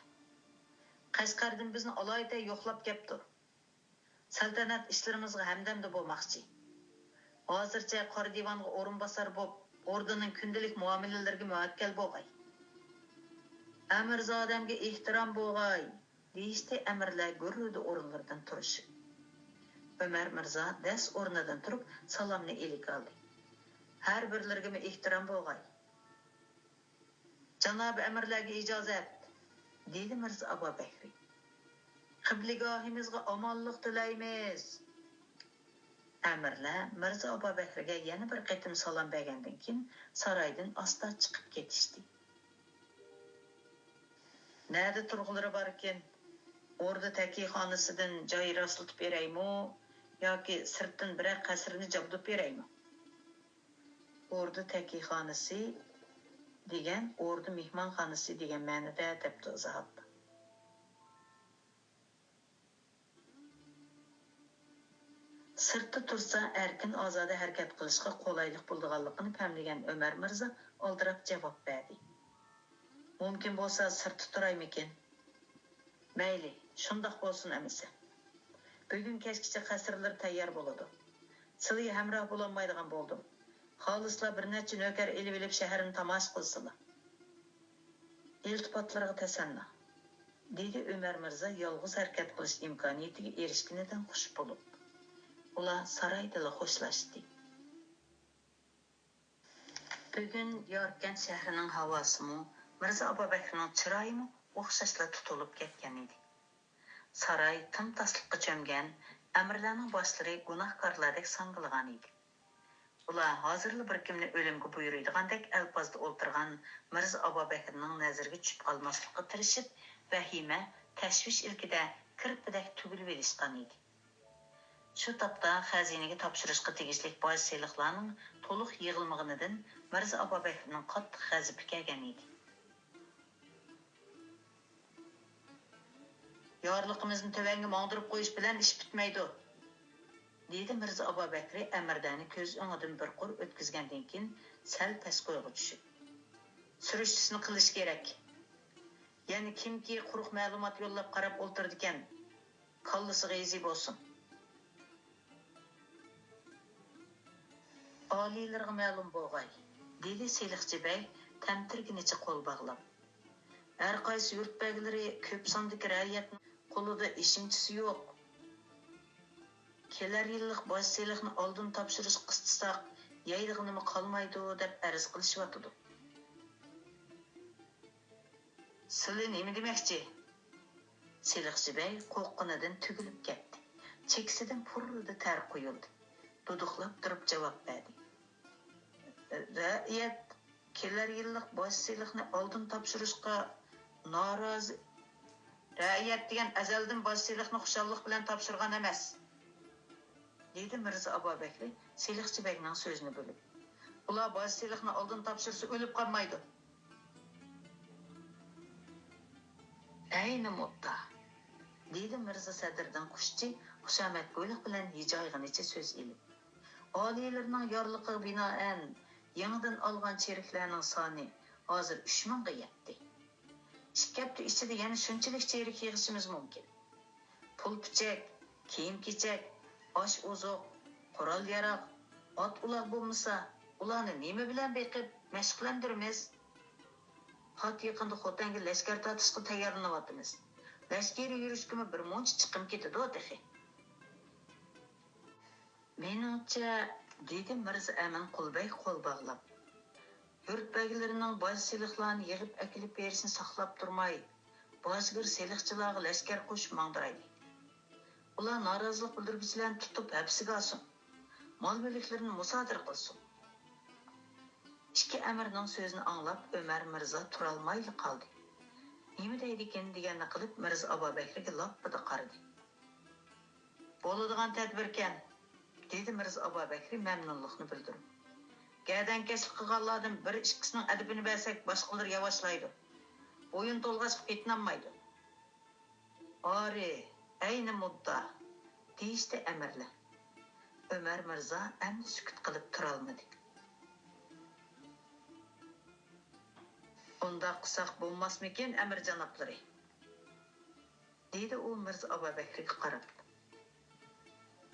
قەشقەردىن بىزنى ئالايىتە يوقلاپ كەپتۇ. سەلتەنەت ئىشلىرىمىزغا ھەمدەمدە بولماقچى. ھازىرچە قارا دىۋانغا ئورۇنباسار بولۇپ، ئوردىنىڭ كۈندىلىك مۇئامىلىلىرىگە مۇۋەككەل بولغاي. ئەمىرزادەمگە ئېھتىرام بولغاي، دېيىشتى ئەمىرلەر گۈررىدە ئورۇنلىرىدىن تۇرۇشۇپ. ئۆمەر مىرزا دەس ئورنىدىن تۇرۇپ سالامنى ئىلىك ئالدى. ھەر بىرلىرىگىمۇ ئېھتىرام بولغاي. جانابىي ئەمىرلەرگە ئىجازەت، دېدى مىرزا ئابابەكرى. قىبلىگاھىمىزغا ئامانلىق تىلەيمىز. ئەمىرلەر مىرزا ئابابەكرىگە يەنە بىر قېتىم سالام بەرگەندىن كېيىن، سارايدىن ئاستا چىقىپ كېتىشتى. نەدە تۇرغۇلىرى باركىن؟ ئوردا تەكىيخانىسىدىن جاي راسلىتىپ بېرەيمۇ ياكى سىرتتىن بىرەر قەسىرنى جابدۇپ بېرەيمۇ؟ ئوردا تەكىيخانىسى دېگەن ئوردا مېھمانخانىسى دېگەن مەنىدە، دەپتۇ ئىزاھاتتا. سىرتتا تۇرسا ئەركىن ئازادە ھەرىكەت قىلىشقا قولايلىق بولىدىغانلىقىنى پەملىگەن ئۆمەر مىرزا ئالدىراپ جاۋاب بەردى. مۇمكىن بولسا سىرتتا تۇرايمىكىن؟ مەيلى، شۇنداق بولسۇن ئەمىسە. بۈگۈن كەچكىچە قەسىرلىرى تەييار بولىدۇ. سىلىگە ھەمراھ بولالمايدىغان بولدۇم. خالىسىلا بىر نەچچە نۆكەر ئېلىۋېلىپ شەھەرنى تاماشا قىلسىلا. ئىلتىپاتلىرىغا تەسەننا، دېدى ئۆمەر مىرزا يالغۇز ھەرىكەت قىلىش ئىمكانىيىتىگە ئېرىشكىنىدىن خۇش بولۇپ. ئۇلار سارايدىلا خوشلاشتى. بۈگۈن ياركەنت شەھىرىنىڭ ھاۋاسىمۇ، مىرزا ئابابەكرىنىڭ چىرايىمۇ ئوخشاشلا تۇتۇلۇپ كەتكەن ئىدى. ساراي تىمتاسلىققا چۆمگەن، ئەمىرلەرنىڭ باشلىرى گۇناھكارلاردەك ساڭگىلىغان ئىدى. ئۇلار ھازىرلا بىر كىمنى ئۆلۈمگە بۇيرۇيدىغاندەك ئەلپازدا ئولتۇرغان مىرزا ئابابەكرىنىڭ نەزىرىگە چۈشۈپ قالماسلىققا تىرىشىپ، ۋەھىمە، تەشۋىش ئىلكىدە كىرپىدەك تۈگۈلۈۋېلىشقان ئىدى. شۇ تاپتا خەزىنىگە تاپشۇرۇشقا تېگىشلىك باج سېلىقلارنىڭ تولۇق يىغىلمىغىنىدىن مىرزا ئابابەكرىنىڭ قاتتىق غەزىپى كەلگەن ئىدى. «يارلىقىمىزنى تۆۋەنگە ماڭدۇرۇپ قويۇش بىلەن ئىش پۈتمەيدۇ»، دېدى مىرزا ئابابەكرى ئەمىردەنى كۆز ئۆڭىدىن بىر قۇر ئۆتكۈزگەندىن كېيىن سەل پەس كويغا چۈشۈپ. «سۈرۈشتىسىنى قىلىش كېرەك. يەنە كىمكى قۇرۇق مەلۇمات يوللاپ قاراپ ئولتۇرىدىكەن، كاللىسىغا يېزى بولسۇن.» «ئالىيلىرىغا مەلۇم بولغاي»، دېدى سېلىقچى بەگ تەمتىرىگىنىچە قول باغلاپ. «ھەر قايسى يۇرت بەگلىرى كۆپ ساندىكى رەئىيەتنىڭ قولىدا ئېشىمچىسى يوق. كېلەر يىللىق باج سېلىقنى ئالدىن تاپشۇرۇشقا قىستىساق، يەيدىغىنىمۇ قالمايدۇ، دەپ ئەرز قىلىشىۋاتىدۇ.» «سىلى نېمە دېمەكچى؟» سېلىقچى بەگ قورققىنىدىن تۈگۈلۈپ كەتتى. چېكىسىدىن پۇررىدە تەر قۇيۇلدى. دۇدۇقلاپ تۇرۇپ جاۋاب بەردى. «رەئىيەت كېلەر يىللىق باج سېلىقنى ئالدىن تاپشۇرۇشقا نارازى.» «رەئىيەت دېگەن ئەزەلدىن باج سېلىقنى خۇشاللىق بىلەن تاپشۇرغان ئەمەس»، دېدى مىرزا ئابابەكرى سېلىقچى بەگنىڭ سۆزىنى بۆلۈپ. «ئۇلار باج سېلىقنى ئالدىن تاپشۇرسا ئۆلۈپ قالمايدۇ.» «ئەينى مۇددا»، دېدى مىرزا سەدرىدىن قۇشچى خۇشامەتگۈيلۈك بىلەن ھىجايغىنىچە سۆز ئېلىپ. «ئالىيلىرىنىڭ يارلىقىغا بىنائەن، يېڭىدىن ئالغان چېرىكلەرنىڭ سانى ھازىر ئۈچ مىڭغا يەتتى. ئىككى ھەپتە ئىچىدە يەنە شۇنچىلىك چېرىك يىغىشىمىز مۇمكىن. پۇل-پۈچەك، كىيىم-كېچەك، ئاش-ئوزۇق، قورال-ياراغ، ئات-ئۇلاغ بولمىسا، ئۇلارنى نېمە بىلەن بېقىپ مەشىقلەندۈرىمىز؟ پات يېقىندا خوتەنگە لەشكەر تارتىشقا تەييارلىنىۋاتىمىز. لەشكىرىي يۈرۈشكىمۇ بىر مۇنچە چىقىم كېتىدۇ تېخى.» «مېنىڭچە»، دېدى مىرزا ئەمىن قۇل بەگ قول باغلاپ، «يۇرت بەگلىرىنىڭ باج سېلىقلارنى يىغىپ ئەكېلىپ بېرىشىنى ساقلاپ تۇرماي، باجگىر سېلىقچىلارغا لەشكەر قوشۇپ ماڭدۇرايلى. ئۇلار نارازىلىق بىلدۈرگۈچىلەرنى تۇتۇپ ھەپسىگە ئالسۇن، مال-مۈلۈكلىرىنى مۇسادىرە قىلسۇن.» ئىككى ئەمىرنىڭ سۆزىنى ئاڭلاپ ئۆمەر مىرزا تۇرالمايلا قالدى. نېمە دەيدىكىن دېگەننى قىلىپ مىرزا ئابابەكرىگە لاپپىدە قارىدى. «بولىدىغان تەدبىركەن»، دېدى مىرزا ئابابەكرى مەمنۇنلۇقنى بىلدۈرۈپ. «گەدەنكەشلىك قىلغانلاردىن بىر ئىككىسىنىڭ ئەدىپىنى بەرسەك، باشقىلىرى ياۋاشلايدۇ. بويۇن تولغاچقا پېتىنالمايدۇ.» «ئارى، ئەينى مۇددا»، دېيىشتى ئەمىرلەر. ئۆمەر مىرزا ئەمدى سۈكۈت قىلىپ تۇرالمىدى. «ئۇنداق قىلساق بولماسمىكىن، ئەمىر جانابلىرى؟» دېدى ئۇ مىرزا ئابابەكرىگە قاراپ.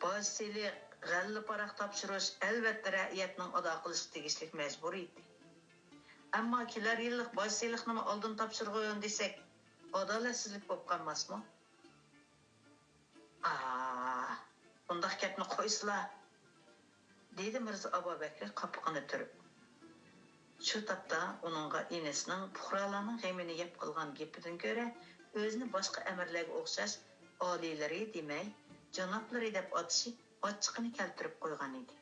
«باج سېلىق، غەللە پاراق تاپشۇرۇش ئەلۋەتتە رەئىيەتنىڭ ئادا قىلىشقا تېگىشلىك مەجبۇرىيىتى. ئەمما كېلەر يىللىق باج سېلىقنىمۇ ئالدىن تاپشۇرغىن دېسەك، ئادالەتسىزلىك بولۇپ قالماسمۇ؟» «ئا، بۇنداق گەپنى قويسىلا!» دېدى مىرزا ئابابەكرى قاپىقىنى تۈرۈپ. شۇ تاپتا ئۇنىڭغا ئىنىسىنىڭ پۇقرالارنىڭ غېمىنى يەپ قىلغان گېپىدىن كۆرە، ئۆزىنى باشقا ئەمىرلەرگە ئوخشاش ئالىيلىرى دېمەي، جانابلىرى دەپ ئاتىشى ئاچچىقىنى كەلتۈرۈپ قويغان ئىدى.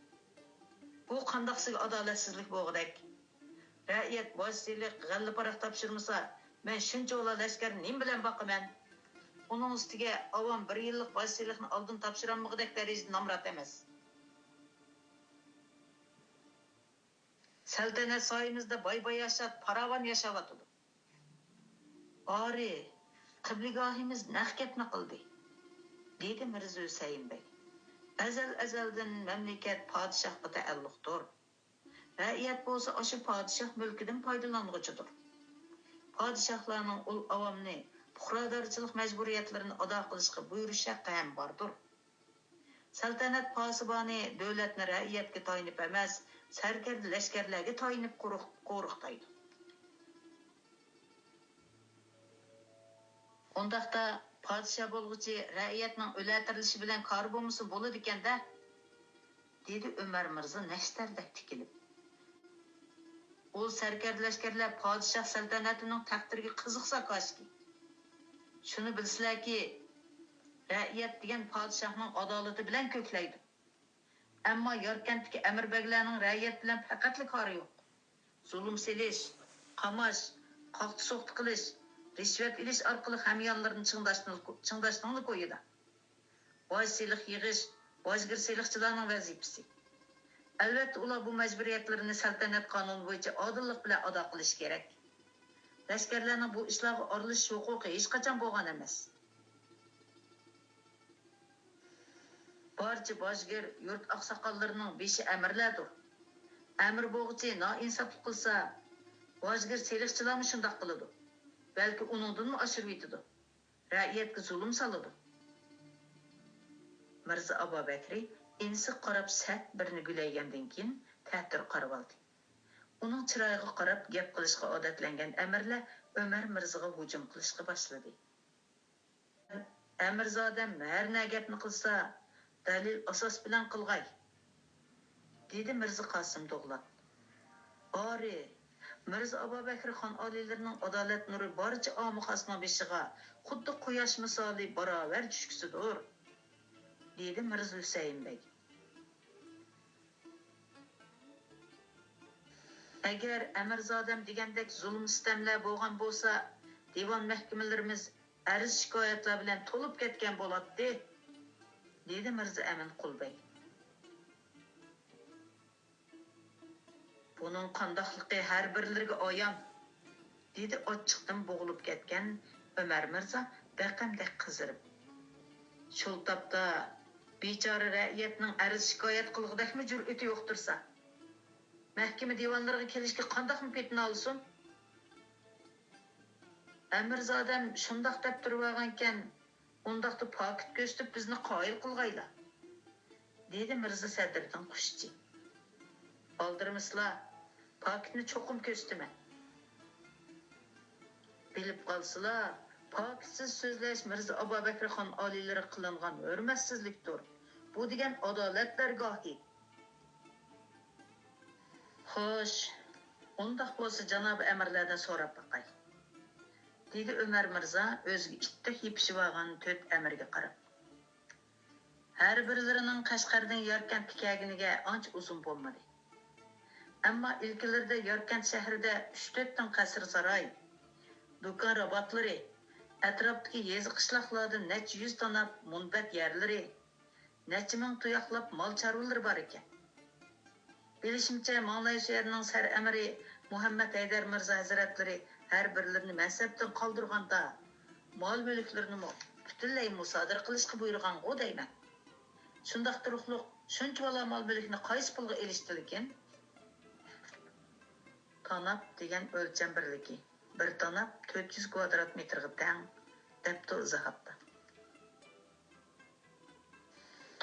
بۇ قانداقسىگە ئادالەتسىزلىك بولغۇدەك؟ رەئىيەت باج سېلىق، غەللە پاراق تاپشۇرمىسا، مەن شۇنچىۋالا لەشكەرنى نېمە بىلەن باقىمەن؟ ئۇنىڭ ئۈستىگە ئاۋام بىر يىللىق باج سېلىقنى ئالدىن تاپشۇرالمىغۇدەك دەرىجىدە نامرات ئەمەس. سەلتەنەت سايىمىزدا باي-باياشات، پاراۋان ياشاۋاتىدۇ. ئارى، قىبلىگاھىمىز نەق گەپنى قىلدى، دېدى مىرزا ھۈسەيىن بەگ. ئەزەل-ئەزەلدىن مەملىكەت پادىشاھقا تەئەللۇقتۇر. رەئىيەت بولسا ئاشۇ پادىشاھ مۈلكىدىن پايدىلانغۇچىدۇر. پادىشاھلارنىڭ ئۇل ئاۋامنى پۇقرادارچىلىق مەجبۇرىيەتلىرىنى ئادا قىلىشقا بۇيرۇش ھەققى ھەم باردۇر. سەلتەنەت پاسىبانى دۆلەتنى رەئىيەتكە تايىنىپ ئەمەس، سەركەردە لەشكەرلەرگە تايىنىپ قورۇق-، قورۇقدايدۇ. ئۇنداقتا پادىشاھ بولغۇچى رەئىيەتنىڭ ئۆلە-تىرىلىشى بىلەن كارى بولمىسا بولىدىكەن-دە. دېدى ئۆمەر مىرزا نەشتەردەك تىكىلىپ. ئۇ سەركەردە لەشكەرلەر پادىشاھ سەلتەنىتىنىڭ تەقدىرىگە قىزىقسا كاشكى. شۇنى بىلسىلەركى، رەئىيەت دېگەن پادىشاھنىڭ ئادالىتى بىلەن كۆكلەيدۇ. ئەمما ياركەنتتىكى ئەمىر بەگلەرنىڭ رەئىيەت بىلەن پەقەتلا كارى يوق. زۇلۇم سېلىش، قاماش، قاقتى-سوقتى قىلىش، رىشۋەت ئېلىش ئارقىلىق ھەميانلىرىنى چىڭداشنىڭ، چىڭداشنىڭلا كويىدا. باج سېلىق يىغىش، باجگىر سېلىقچىلارنىڭ ۋەزىپىسى. ئەلۋەتتە، ئۇلار بۇ مەجبۇرىيەتلىرىنى سەلتەنەت قانۇنى بويىچە ئادىللىق بىلەن ئادا قىلىشى كېرەك. لەشكەرلەرنىڭ بۇ ئىشلارغا ئارىلىشىش ھوقۇقى ھېچقاچان بولغان ئەمەس. بارچە باجگىر يۇرت ئاقساقاللىرىنىڭ بېشى ئەمىرلەردۇر. ئەمىر بوغۇچى نائىنساپلىق قىلسا، باجگىر سېلىقچىلارمۇ شۇنداق قىلىدۇ. بەلكى ئۇنىڭدىنمۇ ئاشۇرۇۋېتىدۇ. رەئىيەتكە زۇلۇم سالىدۇ. مىرزا ئابابەكرى ئىنىسىگە قاراپ سەت بىرنى گۈلەيگەندىن كېيىن تەتۈر قارىۋالدى. ئۇنىڭ چىرايىغا قاراپ گەپ قىلىشقا ئادەتلەنگەن ئەمىرلەر ئۆمەر مىرزىغا ھۇجۇم قىلىشقا باشلىدى. ئەمىرزادەم ھەر نە گەپنى قىلسا، دەلىل ئاساس بىلەن قىلغاي، دېدى مىرزا قاسىم دوغلات. ئارى، مىرزا ئابابەكرى خان ئالىيلىرىنىڭ ئادالەت نۇرى بارچە ئامۇ خاسنىڭ بېشىغا خۇددى قۇياش مىسالى باراۋەر چۈشكۈسىدۇر، دېدى مىرزا ھۈسەيىن بەگ. ئەگەر ئەمىرزادەم دېگەندەك زۇلۇم-سىتەملەر بولغان بولسا، دىۋان مەھكىمىلىرىمىز ئەرز-شىكايەتلەر بىلەن تولۇپ كەتكەن بولاتتى، دېدى مىرزا ئەمىن قۇل بەگ. بۇنىڭ قانداقلىقى ھەر بىرلىرىگە ئايان، دېدى ئاچچىقتىن بوغۇلۇپ كەتكەن ئۆمەر مىرزا بەقەمدەك قىزىرىپ. شۇ تاپتا بىچارە رەئىيەتنىڭ ئەرز-شىكايەت قىلغۇدەكمۇ جۈرئىتى يوقتۇرسا، مەھكىمە دىۋانلىرىغا كېلىشكە قانداقمۇ پېتىنى ئالسۇن؟ ئەمىرزادەم شۇنداق دەپ تۇرۇۋالغانىكەن، ئۇنداقتا پاكىت كۆرسىتىپ بىزنى قايىل قىلغايلا، دېدى مىرزا سەدرىدىن قۇشچى. ئالدىرىمىسىلا، پاكىتنى چوقۇم كۆرسىتىمەن. بىلىپ قالسىلا، پاكىتسىز سۆزلەش مىرزا ئابابەكرى خان ئالىيلىرىغا قىلىنغان ھۆرمەتسىزلىكتۇر. بۇ دېگەن ئادالەت دەرگاھى. خوش، ئۇنداق بولسا جانابىي ئەمىرلەردىن سوراپ باقاي، دېدى ئۆمەر مىرزا ئۆزىگە ئىتتەك يېپىشىۋالغان تۆت ئەمىرگە قاراپ. ھەر بىرلىرىنىڭ قەشقەردىن ياركەنتكە كەلگىنىگە ئانچە ئۇزۇن بولمىدى. ئەمما ئىلكىلىرىدە ياركەنت شەھىرىدە ئۈچ تۆت تىن قەسىر-ساراي، دۇكان-راباتلىرى، ئەتراپتىكى يېزا-قىشلاقلاردا نەچچە يۈز تاناپ مۇنبەت يەرلىرى، نەچچە مىڭ تۇياقلاپ مال چارۋىلىرى بار ئىكەن. بىلىشىمچە، ماڭلايشۇ يەرنىڭ سەر ئەمىرى مۇھەممەد ھەيدەر مىرزا ھەزرەتلىرى ھەر بىرلىرىنى مەنسەپتىن قالدۇرغاندا، مال-مۈلۈكلىرىنىمۇ پۈتۈنلەي مۇسادىرە قىلىشقا بۇيرۇغانغۇ دەيمەن. شۇنداق تۇرۇقلۇق شۇنچىۋالا مال-مۈلۈكنى قايسى پۇلغا ئېلىشتىلىكىن؟ تاناپ دېگەن ئۆلچەم بىرلىكى، بىر تاناپ تۆت يۈز كۋادرات مېتىرغا تەڭ، دەپتۇ ئىزاھاتتا.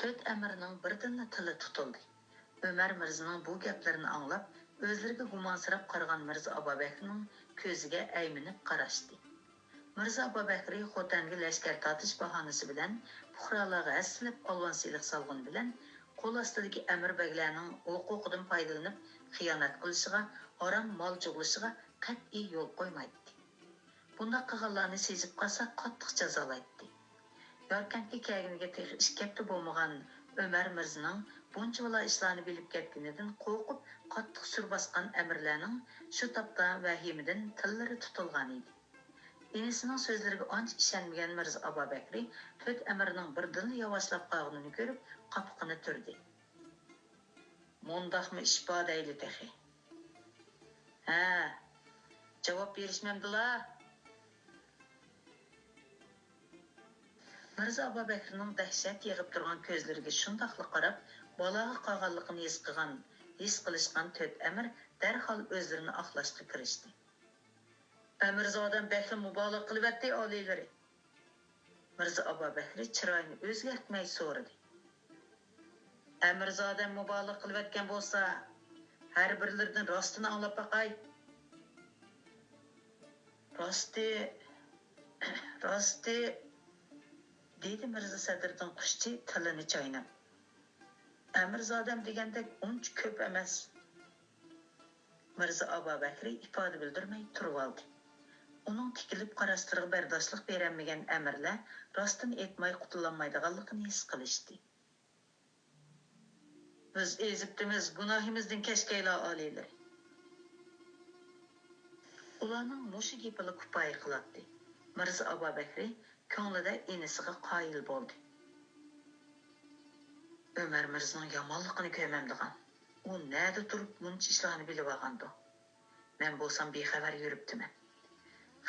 تۆت ئەمىرنىڭ بىردىنلا تىلى تۇتۇلدى. ئۆمەر مىرزىنىڭ بۇ گەپلىرىنى ئاڭلاپ، ئۆزلىرىگە گۇمانسىراپ قارىغان مىرزا ئابابەكرىنىڭ كۆزىگە ئەيمىنىپ قاراشتى. مىرزا ئابابەكرى خوتەنگە لەشكەر تارتىش باھانىسى بىلەن پۇقرالارغا ھەسسىلەپ ئالۋان سېلىق سالغىنى بىلەن، قول ئاستىدىكى ئەمىر بەگلەرنىڭ ھوقۇقىدىن پايدىلىنىپ خىيانەت قىلىشىغا، ھارام مال جۇغلىشىغا قەتئىي يول قويمايتتى. بۇنداق قىلغانلارنى سېزىپ قالسا، قاتتىق جازالايتتى. ياركەنتكە كەلگىنىگە تېخى ئىككى ھەپتە بولمىغان ئۆمەر مىرزىنىڭ بۇنچىۋالا ئىشلارنى بىلىپ كەتكىنىدىن قورقۇپ، قاتتىق سۈر باسقان ئەمىرلەرنىڭ شۇ تاپتا ۋەھىمىدىن تىللىرى تۇتۇلغانىدى. ئىنىسىنىڭ سۆزلىرىگە ئانچە ئىشەنمىگەن مىرزا ئابابەكرى تۆت ئەمىرنىڭ بىردىنلا ياۋاشلاپ قالغىنىنى كۆرۈپ، قاپىقىنى تۈردى. مۇنداقمۇ ئىش بار دەيلى تېخى. ھە، جاۋاب بېرىشمەمدىلا؟ مىرزا ئابابەكرىنىڭ دەھشەت يېغىپ تۇرغان كۆزلىرىگە شۇنداقلا قاراپ، بالاغا قالغانلىقىنى ھېس قىلغان، ھېس قىلىشقان تۆت ئەمىر دەرھال ئۆزلىرىنى ئاقلاشقا كىرىشتى. ئەمىرزادەم بەكلا مۇبالىغە قىلىۋەتتى، ئالىيلىرى. مىرزا ئابابەكرى چىرايىنى ئۆزگەرتمەي سورىدى. ئەمىرزادەم مۇبالىغە قىلىۋەتكەن بولسا، ھەر بىرلىرىدىن راستىنى ئاڭلاپ باقاي. راستى، راستى، دېدى مىرزا سەدرىدىن قۇشچى تىلىنى چايناپ. ئەمىرزادەم دېگەندەك ئۇنچە كۆپ ئەمەس. مىرزا ئابابەكرى ئىپادە بىلدۈرمەي تۇرۇۋالدى. ئۇنىڭ تىكىلىپ قاراشلىرىغا بەرداشلىق بېرەلمىگەن ئەمىرلەر راستىنى ئېيتماي قۇتۇلالمايدىغانلىقىنى ھېس قىلىشتى. بىز ئېزىپتىمىز، گۇناھىمىزدىن كەچكەيلا، ئالىيلىرى. ئۇلارنىڭ مۇشۇ گېپىلا كۇپايە قىلاتتى. مىرزا ئابابەكرى كۆڭلىدە ئىنىسىغا قايىل بولدى. ئۆمەر مىرزىنىڭ يامانلىقىنى كۆرمەمدىغان. ئۇ نەدە تۇرۇپ مۇنچە ئىشلارنى بىلىۋالغاندۇ؟ مەن بولسام بىخەۋەر يۈرۈپتىمەن.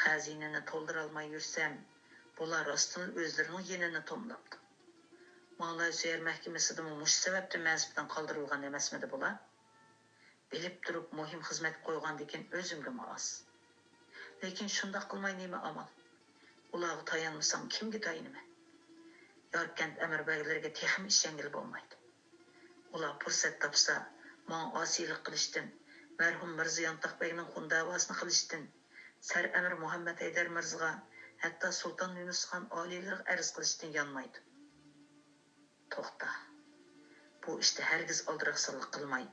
خەزىنىنى تولدۇرالماي يۈرسەم، بۇلار راستتىنلا ئۆزلىرىنىڭ يېنىنى توملاپتۇ. ماڭلاي سۆيەر مەھكىمىسىدىمۇ مۇشۇ سەۋەبتىن مەنسىپىدىن قالدۇرۇلغان ئەمەسمىدى بۇلار؟ بىلىپ تۇرۇپ مۇھىم خىزمەتكە قويغاندىكىن ئۆزۈمگىمۇ ئاز. لېكىن شۇنداق قىلماي نېمە ئامال؟ ئۇلارغا تايانمىسام، كىمگە تايىنىمەن؟ ياركەنت ئەمىر بەگلىرىگە تېخىمۇ ئىشەنگىلى بولمايدۇ. ئۇلار پۇرسەت تاپسا، ماڭا ئاسىيلىق قىلىشتىن، مەرھۇم مىرزا يانتاق بەگنىڭ خۇن دەۋاسىنى قىلىشتىن، سەر ئەمىر مۇھەممەد ھەيدەر مىرزىغا، ھەتتا سۇلتان يۇنۇس خان ئالىيلىرىغا ئەرز قىلىشتىن يانمايدۇ. توختا. بۇ ئىشتا ھەرگىز ئالدىراقسانلىق قىلماي.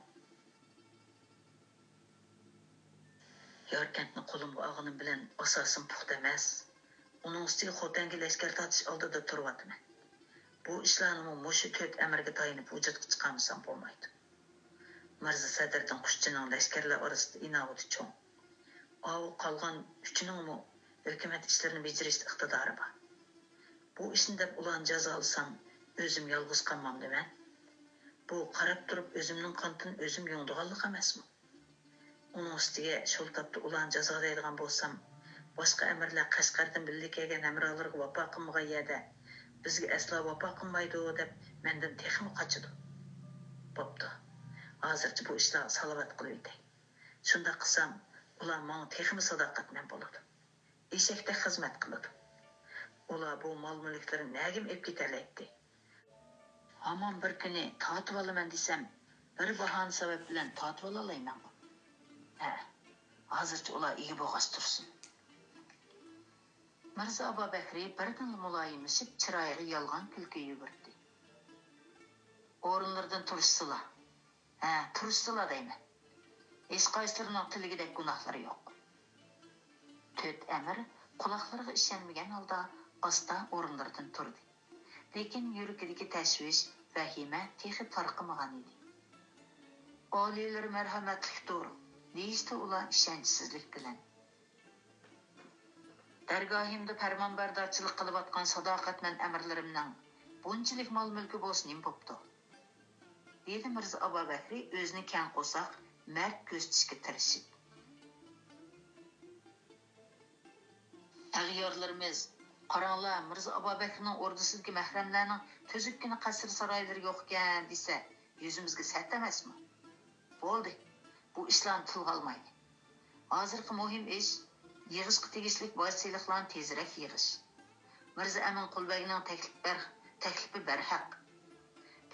ياركەنتنى قولۇمغا ئالغىنىم بىلەن ئاساسىم پۇختا ئەمەس. ئۇنىڭ ئۈستىگە خوتەنگە لەشكەر تارتىش ئالدىدا تۇرۇۋاتىمەن. بۇ ئىشلارنىمۇ مۇشۇ تۆت ئەمىرگە تايىنىپ ۋۇجۇدقا چىقارمىسام بولمايدۇ. مىرزا سەدرىدىن قۇشچىنىڭ لەشكەرلەر ئارىسىدا ئىناۋىتى چوڭ. ئاۋۇ قالغان ئۈچىنىڭمۇ ھۆكۈمەت ئىشلىرىنى بېجىرىشتە ئىقتىدارى بار. بۇ ئىشنى دەپ ئۇلارنى جازالىسام، ئۆزۈم يالغۇز قالمامدىمەن؟ بۇ قاراپ تۇرۇپ ئۆزۈمنىڭ قانىتىنى ئۆزۈم يۇڭىدىغانلىق ئەمەسمۇ؟ ئۇنىڭ ئۈستىگە شۇ تاپتا ئۇلارنى جازالايدىغان بولسام، باشقا ئەمىرلەر قەشقەردىن بىللە كەلگەن ھەمراھلىرىغا ۋاپا قىلمىغان يەردە بىزگە ئەسلا ۋاپا قىلمايدۇ دەپ مەندىن تېخىمۇ قاچىدۇ. بوپتۇ، ھازىرچە بۇ ئىشلارغا سالاۋات قىلىۋېتەي. شۇنداق قىلسام، ئۇلار ماڭا تېخىمۇ ساداقەتمەن بولىدۇ. ئېشەكتەك خىزمەت قىلىدۇ. ئۇلار بۇ مال-مۈلۈكلىرىنى نەگىمۇ ئېلىپ كېتەلەيتتى؟ ھامان بىر كۈنى تارتىۋالىمەن دېسەم، بىر باھانە سەۋەب بىلەن تارتىۋالالايمەنغۇ؟ ھە، ھازىرچە ئۇلار ئىگە بولغاچ تۇرسۇن. مىرزا ئابابەكرى بىردىنلا مۇلايىملىشىپ، چىرايىغا يالغان كۈلكە يۈگۈردى. ئورۇنلىرىدىن تۇرۇشسىلا. ھە، تۇرۇشسىلا دەيمەن. ھېچقايسىلىرىنىڭ تىلىگۈدەك گۇناھلىرى يوق. تۆت ئەمىر قۇلاقلىرىغا ئىشەنمىگەن ھالدا ئاستا ئورۇنلىرىدىن تۇردى. لېكىن يۈرىكىدىكى تەشۋىش، ۋەھىمە تېخى تارقىمىغان ئىدى. ئالىيلىرى مەرھەمەتلىكتۇر، دېيىشتى ئۇلار ئىشەنچسىزلىك بىلەن. دەرگاھىمدا پەرمانبەردارچىلىق قىلىۋاتقان ساداقەتمەن ئەمىرلىرىمنىڭ بۇنچىلىك مال-مۈلكى بولسا نېمە بوپتۇ؟ دېدى مىرزا ئابابەكرى ئۆزىنى كەڭ قورساق، مەرد كۆرسىتىشكە تىرىشىپ. ئەغيارلىرىمىز، قاراڭلار، مىرزا ئابابەكرىنىڭ ئوردىسىدىكى مەھرەملەرنىڭ تۈزۈككىنە قەسىر-سارايلىرى يوقكەن دېسە، يۈزىمىزگە سەت ئەمەسمۇ؟ بولدى، بۇ ئىشلارنى تىلغا ئالمايلى. ھازىرقى مۇھىم ئىش، يىغىشقا تېگىشلىك باج سېلىقلارنى تېزرەك يىغىش. مىرزا ئەمىن قۇلبەگنىڭ تەكلىپ بەر-، تەكلىپى بەرھەق.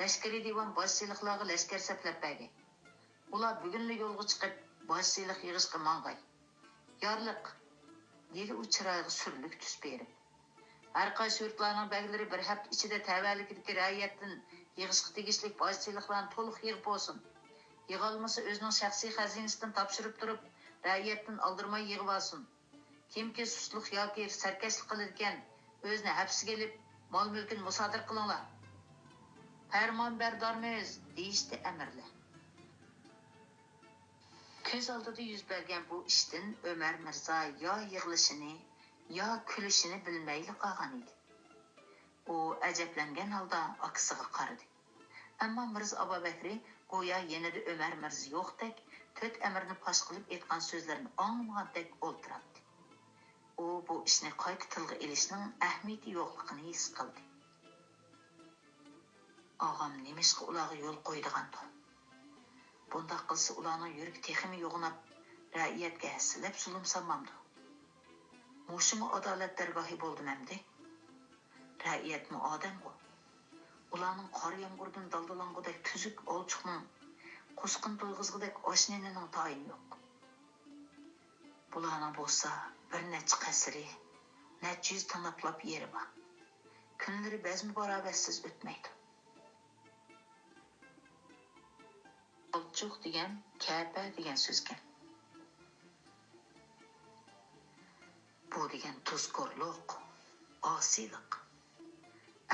لەشكىرىي دىۋان باج سېلىقلارغا لەشكەر سەپلەپ بەرگەي. ئۇلار بۈگۈنلا يولغا چىقىپ، باج سېلىق يىغىشقا ماڭغاي. يارلىق! دېدى ئۇ چىرايىغا سۈرلۈك تۈس بېرىپ. ھەر قايسى يۇرتلارنىڭ بەگلىرى بىر ھەپتە ئىچىدە تەۋەلىكىدىكى رەئىيەتتىن يىغىشقا تېگىشلىك باج سېلىقلارنى تولۇق يىغىپ بولسۇن. يىغالمىسا، ئۆزىنىڭ شەخسىي خەزىنىسىدىن تاپشۇرۇپ تۇرۇپ، رەئىيەتتىن ئالدىرىماي يىغىۋالسۇن. كىمكى سۇسلۇق ياكى سەركەشلىك قىلىدىكەن، ئۆزىنى ھەپسىگە ئېلىپ، مال-مۈلكىنى مۇسادىرە قىلىڭلار. پەرمانبەردارمىز، دېيىشتى ئەمىرلەر. كۆز ئالدىدا يۈز بەرگەن بۇ ئىشتىن ئۆمەر مىرزا يا يىغلىشىنى، يا كۈلۈشىنى بىلمەيلا قالغان ئىدى. ئۇ ئەجەبلەنگەن ھالدا ئاكىسىغا قارىدى. ئەمما مىرزا ئابابەكرى گويا يېنىدا ئۆمەر مىرزا يوقتەك، تۆت ئەمىرنى پاش قىلىپ ئېيتقان سۆزلىرىنى ئاڭلىمىغاندەك ئولتۇراتتى. ئۇ بۇ ئىشنى قايتا تىلغا ئېلىشنىڭ ئەھمىيىتى يوقلۇقىنى ھېس قىلدى. ئاغام نېمىشقا ئۇلارغا يول قويىدىغاندۇ؟ بۇنداق قىلسا ئۇلارنىڭ يۈرىكى تېخىمۇ يوغىناپ، رەئىيەتكە ھەسسىلەپ زۇلۇم سالمامدۇ؟ مۇشۇمۇ ئادالەت دەرگاھى بولدىمۇ ئەمدى؟ رەئىيەتمۇ ئادەمغۇ. ئۇلارنىڭ قار يامغۇردىن دالدىلانغۇدەك تۈزۈك ئالچۇقنىڭ، قۇسقىنى تويغۇزغۇدەك ئاش-نېنىنىڭ تايىنى يوق. بۇلارنىڭ بولسا بىر نەچچە قەسرى، نەچچە يۈز تاناپلاپ يېرى بار. كۈنلىرى بەزمە باراۋەرسىز ئۆتمەيدۇ. قولچۇق دېگەن كەپە دېگەن سۆزكەن. بۇ دېگەن تۇزكورلۇق، ئاسىيلىق.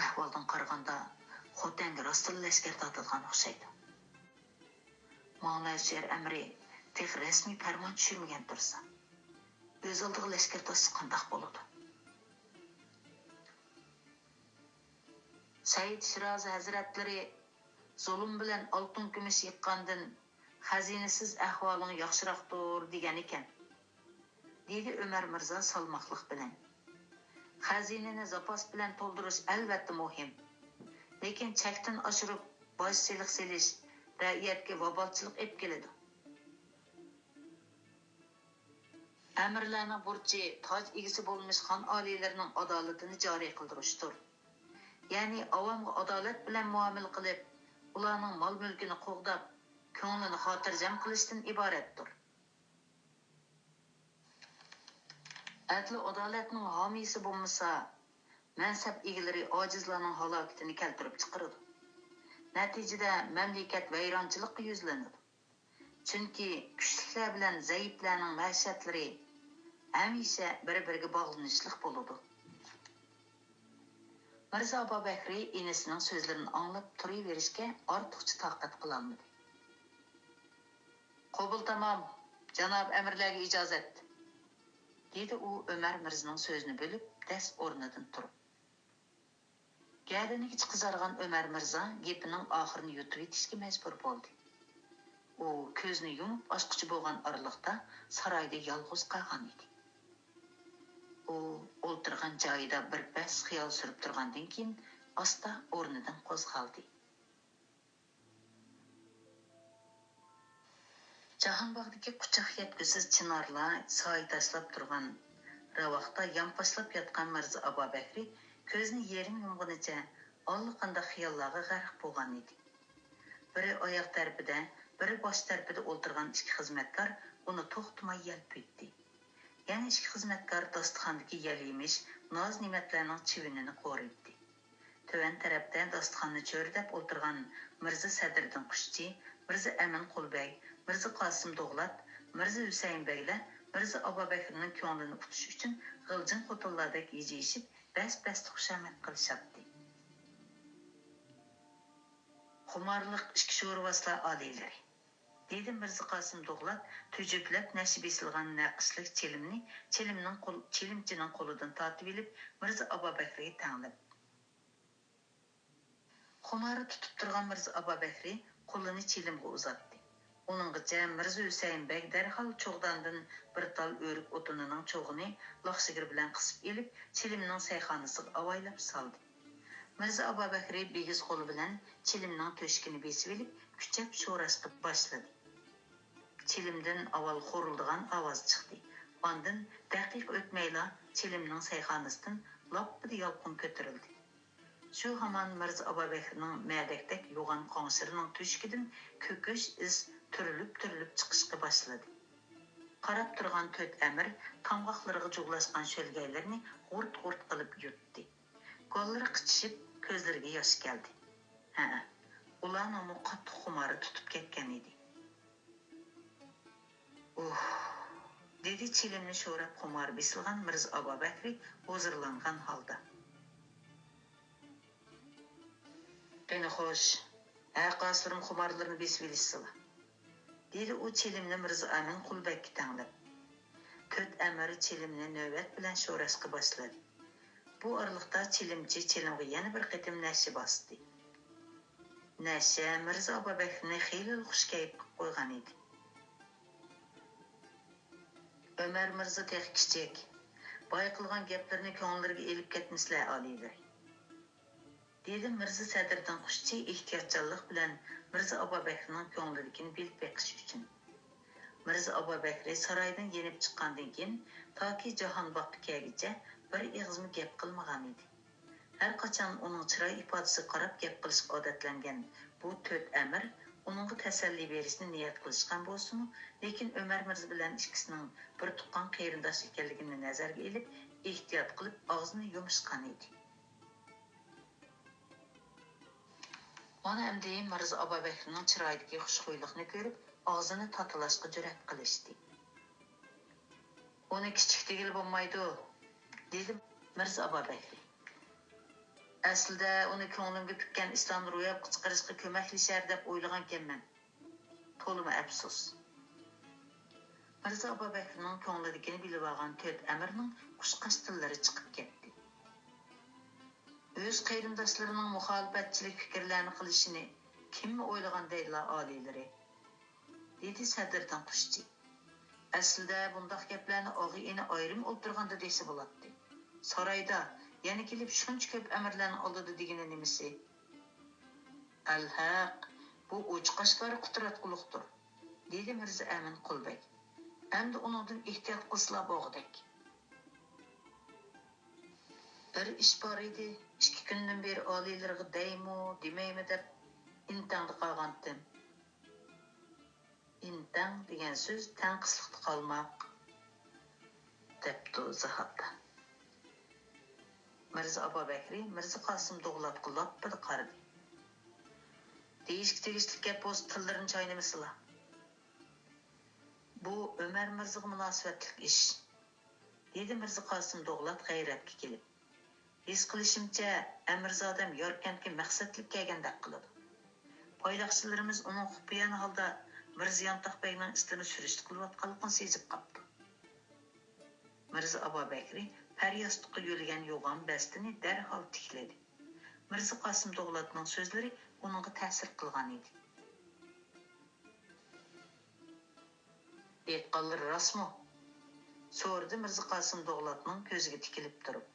ئەھۋالدىن قارىغاندا، خوتەنگە راستلا لەشكەر تارتىدىغان ئوخشايدۇ. ماڭلەشيەر ئەمىرى تېخى رەسمىي پەرمان چۈشۈرمىگەن تۇرسا، ئۆز ئالدىغا لەشكەر تارتسا قانداق بولىدۇ؟ سەئىد شىرازى ھەزرەتلىرى زۇلۇم بىلەن ئالتۇن كۈمۈش يىغقاندىن خەزىنىسىز ئەھۋالىڭ ياخشىراقتۇر دېگەن ئىكەن، دېدى ئۆمەر مىرزا سالماقلىق بىلەن. خەزىنىنى زاپاس بىلەن تولدۇرۇش ئەلۋەتتە مۇھىم، لېكىن چەكتىن ئاشۇرۇپ باج سېلىق سېلىش رەئىيەتكە ۋابالچىلىق ئېلىپ كېلىدۇ. ئەمىرلەرنىڭ بۇرچى تاج ئىگىسى بولمىش خان ئالىيلىرىنىڭ ئادالىتىنى جارى قىلدۇرۇشتۇر. يەنى ئاۋامغا ئادالەت بىلەن مۇئامىلە قىلىپ، ئۇلارنىڭ مال-مۈلكىنى قوغداپ، كۆڭلىنى خاتىرجەم قىلىشتىن ئىبارەتتۇر. ئەدلى ئادالەتنىڭ ھامىيسى بولمىسا، مەنسەپ ئىگىلىرى ئاجىزلارنىڭ ھالاكىتىنى كەلتۈرۈپ چىقىرىدۇ. نەتىجىدە مەملىكەت ۋەيرانچىلىققا يۈزلىنىدۇ. چۈنكى كۈچلۈكلەر بىلەن زەئىپلەرنىڭ مەشەتلىرى ھەمىشە بىر-بىرىگە باغلىنىشلىق بولىدۇ. مىرزا ئابابەكرى ئىنىسىنىڭ سۆزلىرىنى ئاڭلاپ تۇرۇۋېرىشكە ئارتۇقچە تاقەت قىلالمىدى. قوبۇل تامام، جاناب ئەمىرلەرگە ئىجازەت، دېدى ئۇ ئۆمەر مىرزىنىڭ سۆزىنى بۆلۈپ، دەس ئورنىدىن تۇرۇپ. گەدىنىگىچە قىزارغان ئۆمەر مىرزا گېپىنىڭ ئاخىرىنى يۇتۇۋېتىشكە مەجبۇر بولدى. ئۇ كۆزىنى يۇمۇپ ئاچقۇچە بولغان ئارىلىقتا سارايدا يالغۇز قالغان ئىدى. ئۇ ئولتۇرغان جايىدا بىر پەس خىيال سۈرۈپ تۇرغاندىن كېيىن، ئاستا ئورنىدىن قوزغالدى. جاھانباغدىكى قۇچاق يەتكۈسىز چىنارلار سايە تاشلاپ تۇرغان راۋاقتا يانپاشلاپ ياتقان مىرزا ئابابەكرى كۆزىنى يېرىم يۇمغىنىچە ئاللىقانداق خىياللارغا غەرق بولغان ئىدى. بىرى ئاياغ تەرىپىدە، بىرى باش تەرىپىدە ئولتۇرغان ئىككى خىزمەتكار ئۇنى توختىماي يەلپۈيتتى. يەنە ئىككى خىزمەتكار داستىخاندىكى يەل-يېمىش، ناز-نېمەتلەرنىڭ چىۋىنىنى قورۇيتتى. تۆۋەن تەرەپتە داستىخاننى چۆرىدەپ ئولتۇرغان مىرزا سەدرىدىن قۇشچى، مىرزا ئەمىن قۇلبەگ، مىرزا قاسىم دوغلات، مىرزا ھۈسەيىن بەگلەر مىرزا ئابابەكرىنىڭ كۆڭلىنى ئۇتۇش ئۈچۈن غىلجىن قوتۇنلاردەك ھىجىيىشىپ، بەس-بەستە خۇشامەت قىلىشاتتى. خۇمارلىق ئىككى شورىۋاسلار ئالىيلىرى، دېدى مىرزا قاسىم دوغلات تۈجۈپلەپ نەشە بېسىلغان نەقىشلىك چىلىمنى چىلىمنىڭ قول-، چىلىمچىنىڭ قولىدىن تارتىۋېلىپ، مىرزا ئابابەكرىگە تەڭلەپ. خۇمارى تۇتۇپ تۇرغان مىرزا ئابابەكرى قولىنى چىلىمغا ئۇزاتتى. ئۇنىڭغىچە مىرزا ھۈسەيىن بەگ دەرھال چوغداندىن بىر تال ئۆرۈك ئوتۇنىنىڭ چوغىنى لاخشىگىر بىلەن قىسىپ ئېلىپ، چىلىمنىڭ سەيخانىسىغا ئاۋايلاپ سالدى. مىرزا ئابابەكرى بىگىز قولى بىلەن چىلىمنىڭ تۆشۈكىنى بېسىۋېلىپ، كۈچەپ شوراشقا باشلىدى. چىلىمدىن ئاۋۋال خورۇلدىغان ئاۋاز چىقتى. ئاندىن دەقىقە ئۆتمەيلا چىلىمنىڭ سەيخانىسىدىن لاپپىدە يالقۇن كۆتۈرۈلدى. شۇ ھامان مىرزا ئابابەكرىنىڭ مەدەكتەك يوغان قاڭشىرىنىڭ تۆشۈكىدىن كۆكۈش ئىس تۈرۈلۈپ-تۈرۈلۈپ چىقىشقا باشلىدى. قاراپ تۇرغان تۆت ئەمىر تامغاقلىرىغا جۇغلاشقان شۆلگەيلىرىنى غۇرت-غۇرت قىلىپ يۇتتى. گاللىرى قىچىشىپ، كۆزلىرىگە ياش كەلدى. ھەئە، ئۇلارنىڭمۇ قاتتىق خۇمارى تۇتۇپ كەتكەن ئىدى. ئۇھ، دېدى چىلىمنى شوراپ خۇمار بېسىلغان مىرزا ئابابەكرى ھۇزۇرلانغان ھالدا. قېنى خوش، ھەرقايسىلىرىمۇ خۇمارلىرىنى بېسىۋېلىشسىلا، دېدى ئۇ چىلىمنى مىرزا ئەمىن قۇلبەگكە تەڭلەپ. تۆت ئەمىر چىلىمنى نۆۋەت بىلەن شوراشقا باشلىدى. بۇ ئارىلىقتا چىلىمچى چىلىمغا يەنە بىر قېتىم نەشە باستى. نەشە مىرزا ئابابەكرىنى خېلىلا خۇش كەيپ قىلىپ قويغان ئىدى. ئۆمەر مىرزا تېخى كىچىك، بايقىلغان گەپلىرىنى كۆڭۈللىرىگە ئېلىپ كەتمىسىلە، ئالىيلىرى، دېدى مىرزا سەدرىدىن قۇشچى ئېھتىياتچانلىق بىلەن مىرزا ئابابەكرىنىڭ كۆڭلىدىكىنى بىلىپ بېقىش ئۈچۈن. مىرزا ئابابەكرى سارايدىن يېنىپ چىققاندىن كېيىن، تاكى جاھانباغقا كەلگۈچە بىر ئېغىزمۇ گەپ قىلمىغان ئىدى. ھەرقاچان ئۇنىڭ چىراي ئىپادىسىگە قاراپ گەپ قىلىشقا ئادەتلەنگەن بۇ تۆت ئەمىر ئۇنىڭغا تەسەللى بېرىشنى نىيەت قىلىشقان بولسىمۇ، لېكىن ئۆمەر مىرزا بىلەن ئىككىسىنىڭ بىر تۇغقان قېرىنداش ئىكەنلىكىنى نەزەرگە ئېلىپ، ئېھتىيات قىلىپ ئاغزىنى يۇمۇشقان ئىدى. مانا ئەمدى مىرزا ئابابەكرىنىڭ چىرايىدىكى خۇشخۇيلۇقنى كۆرۈپ، ئاغزىنى تاتىلاشقا جۈرئەت قىلىشتى. «ئۇنى كىچىك دېگىلى بولمايدۇ»، دېدى مىرزا ئابابەكرى. «ئەسلىدە ئۇنى كۆڭلۈمگە پۈككەن ئىشلارنى روياپقا چىقىرىشقا كۆمەكلىشەر دەپ ئويلىغانىكەنمەن. تولىمۇ ئەپسۇس.» مىرزا ئابابەكرىنىڭ كۆڭلىدىكىنى بىلىۋالغان تۆت ئەمىرنىڭ قۇشقاچ تىللىرى چىقىپ كەتتى. «ئۆز قېرىنداشلىرىنىڭ مۇخالىپەتچىلىك پىكىرلەرنى قىلىشىنى كىممۇ ئويلىغان دەيدىلا ئالىيلىرى؟» دېدى سەدرىدىن قۇشچى. «ئەسلىدە بۇنداق گەپلەرنى ئاغا-ئىنى ئايرىم ئولتۇرغاندا دېسە بولاتتى. سارايدا يەنە كېلىپ شۇنچە كۆپ ئەمىرلەرنىڭ ئالدىدا دېگىنى نېمىسى؟» «ئەلھەق، بۇ ئوچۇق-ئاشكارا قۇتراتقۇلۇقتۇر»، دېدى مىرزا ئەمىن قۇل بەگ. «ئەمدى ئۇنىڭدىن ئېھتىيات قىلسىلا بولغۇدەك.» بىر ئىش بار ئىدى، ئىككى كۈندىن بېرى ئالىيلىرىغا دەيمۇ، دېمەيمۇ دەپ ئىنتەڭدە قالغانتىم. ئىنتەڭ دېگەن سۆز تەڭقىسلىقتا قالماق، دەپتۇ زاھات. مىرزا ئابابەكرى مىرزا قاسىم دوغلاتقا لاپپىدە قارىدى. «دېيىشكە تېگىشلىك گەپ بولسا تىللىرىنى چاينىمىسىلا.» «بۇ ئۆمەر مىرزىغا مۇناسىۋەتلىك ئىش.» دېدى مىرزا قاسىم دوغلات غەيرەتكە كېلىپ. «ھېس قىلىشىمچە، ئەمىرزادەم ياركەنتكە مەقسەتلىك كەلگەندەك قىلىدۇ. پايلاقچىلىرىمىز ئۇنىڭ خۇپىيانە ھالدا مىرزا يانتاق بەگنىڭ ئىستىنى سۈرۈشتە قىلىۋاتقانلىقىنى سېزىپ قاپتۇ.» مىرزا ئابابەكرى پەر ياستۇققا يۆلىگەن يوغان بەستىنى دەرھال تىكلىدى. مىرزا قاسىم دوغلاتنىڭ سۆزلىرى ئۇنىڭغا تەسىر قىلغان ئىدى. «ئېيتقانلىرى راستمۇ؟» سورىدى مىرزا قاسىم دوغلاتنىڭ كۆزىگە تىكىلىپ تۇرۇپ.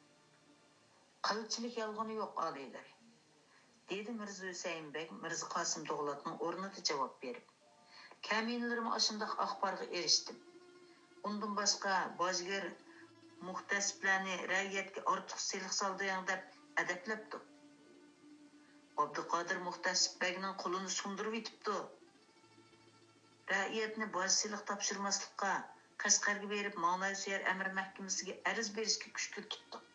«قىلچىلىك يالغىنى يوق، ئالىيلىرى»، دېدى مىرزا ھۈسەيىن بەگ مىرزا قاسىم دوغلاتنىڭ ئورنىدا جاۋاب بېرىپ. «كەمىنىلىرىمۇ ئاشۇنداق ئاخبارغا ئېرىشتىم. ئۇندىن باشقا، باجگىر مۇھتەسىپلەرنى رەئىيەتكە ئارتۇق سېلىق سالدىڭ دەپ ئەدەپلەپتۇ. ئابدۇقادىر مۇھتەسىپ بەگنىڭ قولىنى سۇندۇرۇۋېتىپتۇ. رەئىيەتنى باج سېلىق تاپشۇرماسلىققا، قەشقەرگە بېرىپ ماڭلايسۇيەر ئەمىر مەھكىمىسىگە ئەرز بېرىشكە كۈشكۈل تۇتتۇق.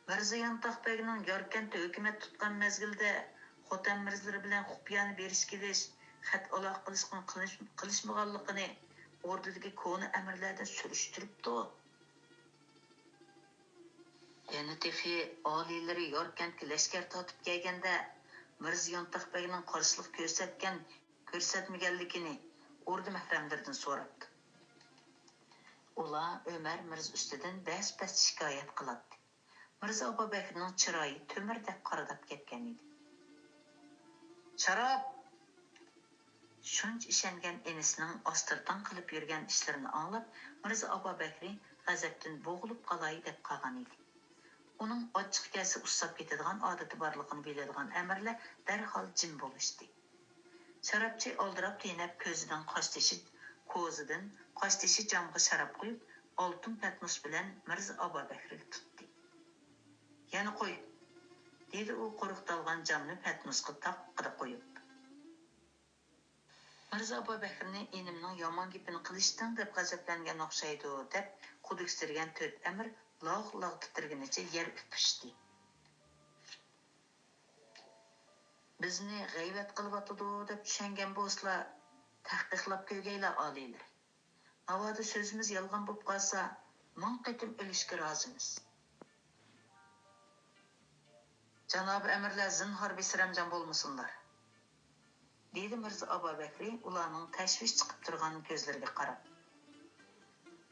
مىرزا يانتاق بەگنىڭ ياركەنتتە ھۆكۈمەت تۇتقان مەزگىلدە خوتەن مىرزىلىرى بىلەن خۇپىيانە بېرىش-كېلىش، خەت-ئالاقە قىلىشقىنى قىلىش-، قىلىشمىغانلىقىنى ئوردىدىكى كونا ئەمىرلەردىن سۈرۈشتۈرۈپتۇ. يەنە تېخى ئالىيلىرى ياركەنتكە لەشكەر تارتىپ كەلگەندە، مىرزا يانتاق بەگنىڭ قارشىلىق كۆرسەتكەن كۆرسەتمىگەنلىكىنى ئوردا مەھرەملىرىدىن سوراپتۇ. ئۇلار ئۆمەر مىرزا ئۈستىدىن بەس-بەس شىكايەت قىلاتتى. مىرزا ئابابەكرىنىڭ چىرايى تۆمۈردەك قارىداپ كەتكەن ئىدى. «شاراب!» شۇنچە ئىشەنگەن ئىنىسىنىڭ ئاستىرتىڭ قىلىپ يۈرگەن ئىشلىرىنى ئاڭلاپ، مىرزا ئابابەكرى غەزەپتىن بوغۇلۇپ قالاي دەپ قالغان ئىدى. ئۇنىڭ ئاچچىقى كەلسە ئۇسساپ كېتىدىغان ئادىتى بارلىقىنى بىلىدىغان ئەمىرلەر دەرھال جىم بولۇشتى. شارابچى ئالدىراپ-تېنەپ كۆزىدىن قاشتېشى، كوزىدىن قاشتېشى جامغا شاراب قۇيۇپ، ئالتۇن پەتنۇس بىلەن مىرزا ئابابەكرىگە تۇتتى. «يەنە قۇي!» دېدى ئۇ قۇرۇقتالغان جامنى پەتنۇسقا تاققىدە قۇيۇپ. «مىرزا ئابابەكرىنى ئىنىمنىڭ يامان گېپىنى قىلىشتىڭ دەپ غەزەپلەنگەن ئوخشايدۇ»، دەپ خۇدۈكسىرىگەن تۆت ئەمىر لاغ-لاغ تىترىگىنىچە يەر ئۈپۈشتى. «بىزنى غەيۋەت قىلىۋاتىدۇ دەپ چۈشەنگەن بولسىلا، تەھقىقلاپ كۆرگەيلا، ئالىيلىرى. ناۋادا سۆزىمىز يالغان بولۇپ قالسا، مىڭ قېتىم ئۆلۈشكە رازىمىز.» «جانابىي ئەمىرلەر، زىنھار بىسەرەمجان بولمىسۇنلار.» دېدى مىرزا ئابابەكرى ئۇلارنىڭ تەشۋىش چىقىپ تۇرغان كۆزلىرىگە قاراپ.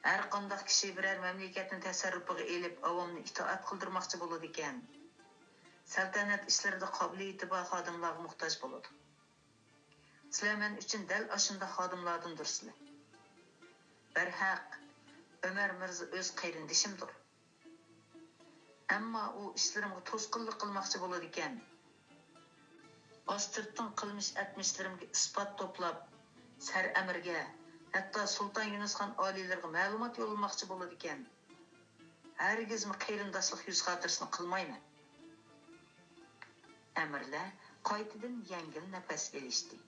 «ھەر قانداق كىشى بىرەر مەملىكەتنى تەسەررۇپىغا ئېلىپ، ئاۋامنى ئىتائەت قىلدۇرماقچى بولىدىكەن. سەلتەنەت ئىشلىرىدا قابىلىيىتى بار خادىملارغا موھتاج بولىدۇ. سىلەر مەن ئۈچۈن دەل ئاشۇنداق خادىملاردىندۇرسىلەر. بەرھەق، ئۆمەر مىرزا ئۆز قېرىندىشىمدۇر. ئەمما ئۇ ئىشلىرىمغا توسقۇنلۇق قىلماقچى بولىدىكەن. ئاستىرتىن قىلمىش ئەتمىشلىرىمگە ئىسپات توپلاپ، سەر ئەمىرگە، ھەتتا سۇلتان يۇنۇسخان ئالىيلىرىغا مەلۇمات يوللىماقچى بولىدىكەن. ھەرگىزمۇ قېرىنداشلىق يۈز خاتىرىسىنى قىلمايمەن.» ئەمىرلەر قايتىدىن يەڭگىل نەپەس ئېلىشتى.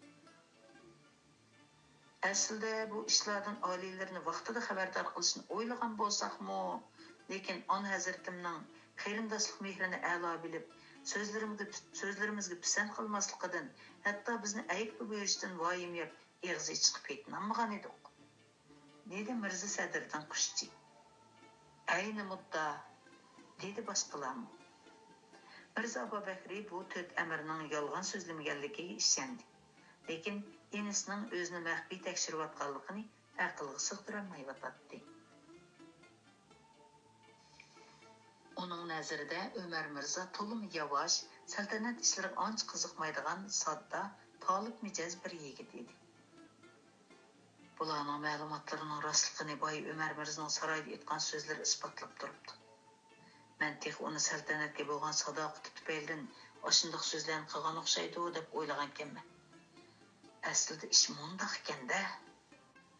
ئەسلىدە بۇ ئىشلاردىن ئالىيلىرىنى ۋاقتىدا خەۋەردار قىلىشنى ئويلىغان بولساقمۇ، لېكىن ئانا ھەزرىتىمنىڭ قېرىنداشلىق مېھرىنى ئەلا بىلىپ، سۆزلىرىمگە، سۆزلىرىمىزگە پىسەنت قىلماسلىقىدىن، ھەتتا بىزنى ئەيىبكە بۆرۈشتىن ۋايىم يەپ، ئېغىز ئېچىشقا پېتىنالمىغان ئىدۇق، دېدى مىرزا سەدىردىن قۇشچى. ئەينى مۇددا، دېدى باشقىلارمۇ. مىرزا ئابابەكرى بۇ تۆت ئەمىرنىڭ يالغان سۆزلىمىگەنلىكىگە ئىشەندى، لېكىن ئىنىسىنىڭ ئۆزىنى مەخپىي تەكشۈرۈۋاتقانلىقىنى ئەقىلگە سىغدۇرالمايۋاتاتتى. ئۇنىڭ نەزىرىدە ئۆمەر مىرزا تولىمۇ ياۋاش، سەلتەنەت ئىشلىرىغا ئانچە قىزىقمايدىغان ساددا، تالىپ مىجەز بىر يىگىت ئىدى. بۇلارنىڭ مەلۇماتلىرىنىڭ راستلىقىنى بايا ئۆمەر مىرزىنىڭ سارايدا ئېيتقان سۆزلىرى ئىسپاتلاپ تۇرۇپتۇ. مەن تېخى ئۇنى سەلتەنەتكە بولغان ساداقىتى تۈپەيلىدىن ئاشۇنداق سۆزلەرنى قىلغان ئوخشايدۇ، دەپ ئويلىغانىكەنمەن. ئەسلىدە ئىش مۇنداق ئىكەن-دە.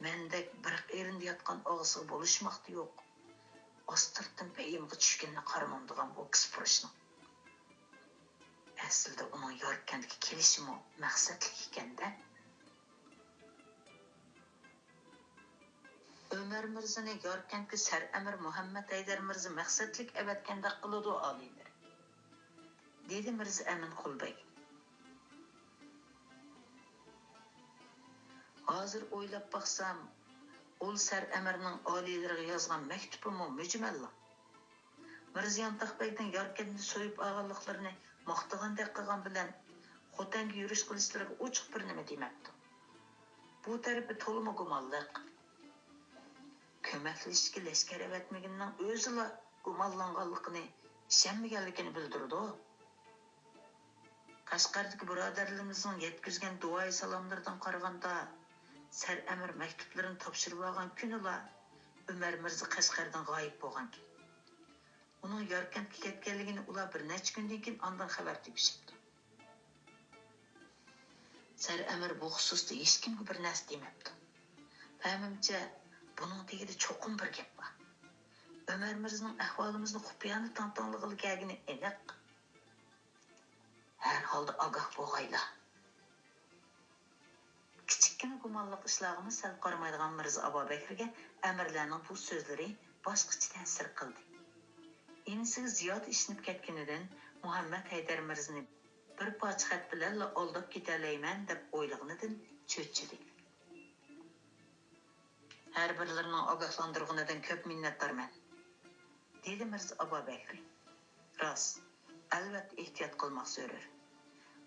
مەندەك بىر قېرىندا ياتقان ئاغىسىغا بولۇشماقتا يوق. ئاستىرتىن پېيىمغا چۈشكىنىنى قارىمامدىغان بۇ كىسپۇرۇشنىڭ. ئەسلىدە ئۇنىڭ ياركەنتكە كېلىشىمۇ مەقسەتلىك ئىكەن-دە. ئۆمەر مىرزىنى ياركەنتكە سەر ئەمىر مۇھەممەد ھەيدەر مىرزا مەقسەتلىك ئەۋەتكەندەك قىلىدۇ ئالىيلىرى، دېدى مىرزا ئەمىن قۇل بەگ. ھازىر ئويلاپ باقسام، ئۇل سەر ئەمىرنىڭ ئالىيلىرىغا يازغان مەكتۇپىمۇ مۈجمەللا. مىرزا يانتاق بەگنىڭ ياركەنتنى سويۇپ ئالغانلىقلىرىنى ماختىغاندەك قىلغان بىلەن، خوتەنگە يۈرۈش قىلىشلىرىغا ئوچۇق بىر نېمە دېمەپتۇ. بۇ تەرىپى تولىمۇ گۇمانلىق. كۆمەكلىشىشكە لەشكەر ئەۋەتمىگىنىنىڭ ئۆزىلا گۇمانلانغانلىقىنى، ئىشەنمىگەنلىكىنى بىلدۈرىدۇ. قەشقەردىكى بۇرادەرلىرىمىزنىڭ يەتكۈزگەن دۇئايى سالاملىرىدىن قارىغاندا، سەر ئەمىر مەكتۇپلىرىنى تاپشۇرۇۋالغان كۈنىلا ئۆمەر مىرزا قەشقەردىن غايىب بولغانىكەن. ئۇنىڭ ياركەنتكە كەتكەنلىكىنى ئۇلار بىر نەچچە كۈندىن كېيىن ئاندىن خەۋەر تېپىشىپتۇ. سەر ئەمىر بۇ خۇسۇستا ھېچكىمگە بىر نەرسە دېمەپتۇ. پەمىمچە، بۇنىڭ تېگىدە چوقۇم بىر گەپ بار. ئۆمەر مىرزىنىڭ ئەھۋالىمىزنى خۇپىيانە تىڭ-تىڭلىغىلى كەلگىنى ئېنىق. ھەر ھالدا ئاگاھ بولغايلا. كىچىككىنە گۇمانلىق ئىشلارغىمۇ سەل قارىمايدىغان مىرزا ئابابەكرىگە ئەمىرلەرنىڭ بۇ سۆزلىرى باشقىچە تەسىر قىلدى. ئىنىسىگە زىيادە ئىشىنىپ كەتكىنىدىن مۇھەممەد ھەيدەر مىرزىنى بىر پارچە خەت بىلەنلا ئالداپ كېتەلەيمەن دەپ ئويلىغىنىدىن چۆچۈدى. ھەر بىرلىرىنىڭ ئاگاھلاندۇرغىنىدىن كۆپ مىننەتدارمەن، دېدى مىرزا ئابابەكرى. راست، ئەلۋەتتە ئېھتىيات قىلماق زۆرۈر.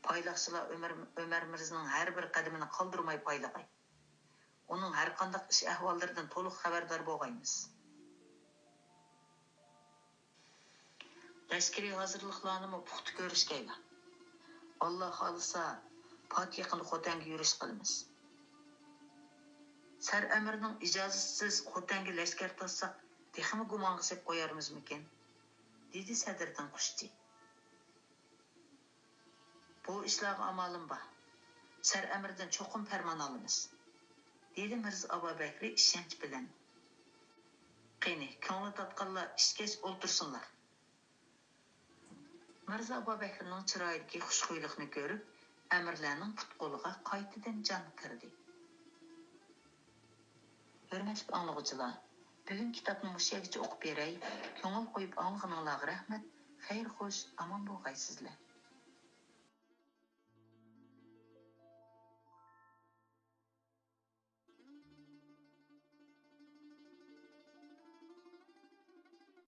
پايلاقچىلار ئۆمەر، ئۆمەر مىرزىنىڭ ھەر بىر قەدىمىنى قالدۇرماي پايلىغاي. ئۇنىڭ ھەرقانداق ئىش ئەھۋاللىرىدىن تولۇق خەۋەردار بولغايمىز. لەشكىرىي ھازىرلىقلارنىمۇ پۇختا كۆرۈشكەيلا. ئاللا خالىسا، پات يېقىندا خوتەنگە يۈرۈش قىلىمىز. سەر ئەمىرنىڭ ئىجازىتىسىز خوتەنگە لەشكەر تارتساق، تېخىمۇ گۇمانغا سېلىپ قويارمىزمىكىن؟ دېدى سەدىردىن قۇشچى. بۇ ئىشلارغا ئامالىم بار. سەر ئەمىردىن چوقۇم پەرمان ئالىمىز، دېدى مىرزا ئابابەكرى ئىشەنچ بىلەن. قېنى، كۆڭلى تاتقانلار ئىچكەچ ئولتۇرسۇنلار. مىرزا ئابابەكرىنىڭ چىرايىدىكى خۇشخۇيلۇقنى كۆرۈپ، ئەمىرلەرنىڭ پۇت-قولىغا قايتىدىن جان كىردى. ھۆرمەتلىك ئاڭلىغۇچىلار، بۈگۈنكى كىتابنى مۇشۇ يەرگىچە ئوقۇپ بېرەي. كۆڭۈل قويۇپ ئاڭلىغىنىڭلارغا رەھمەت. خەير خوش، ئامان بولغايسىزلەر.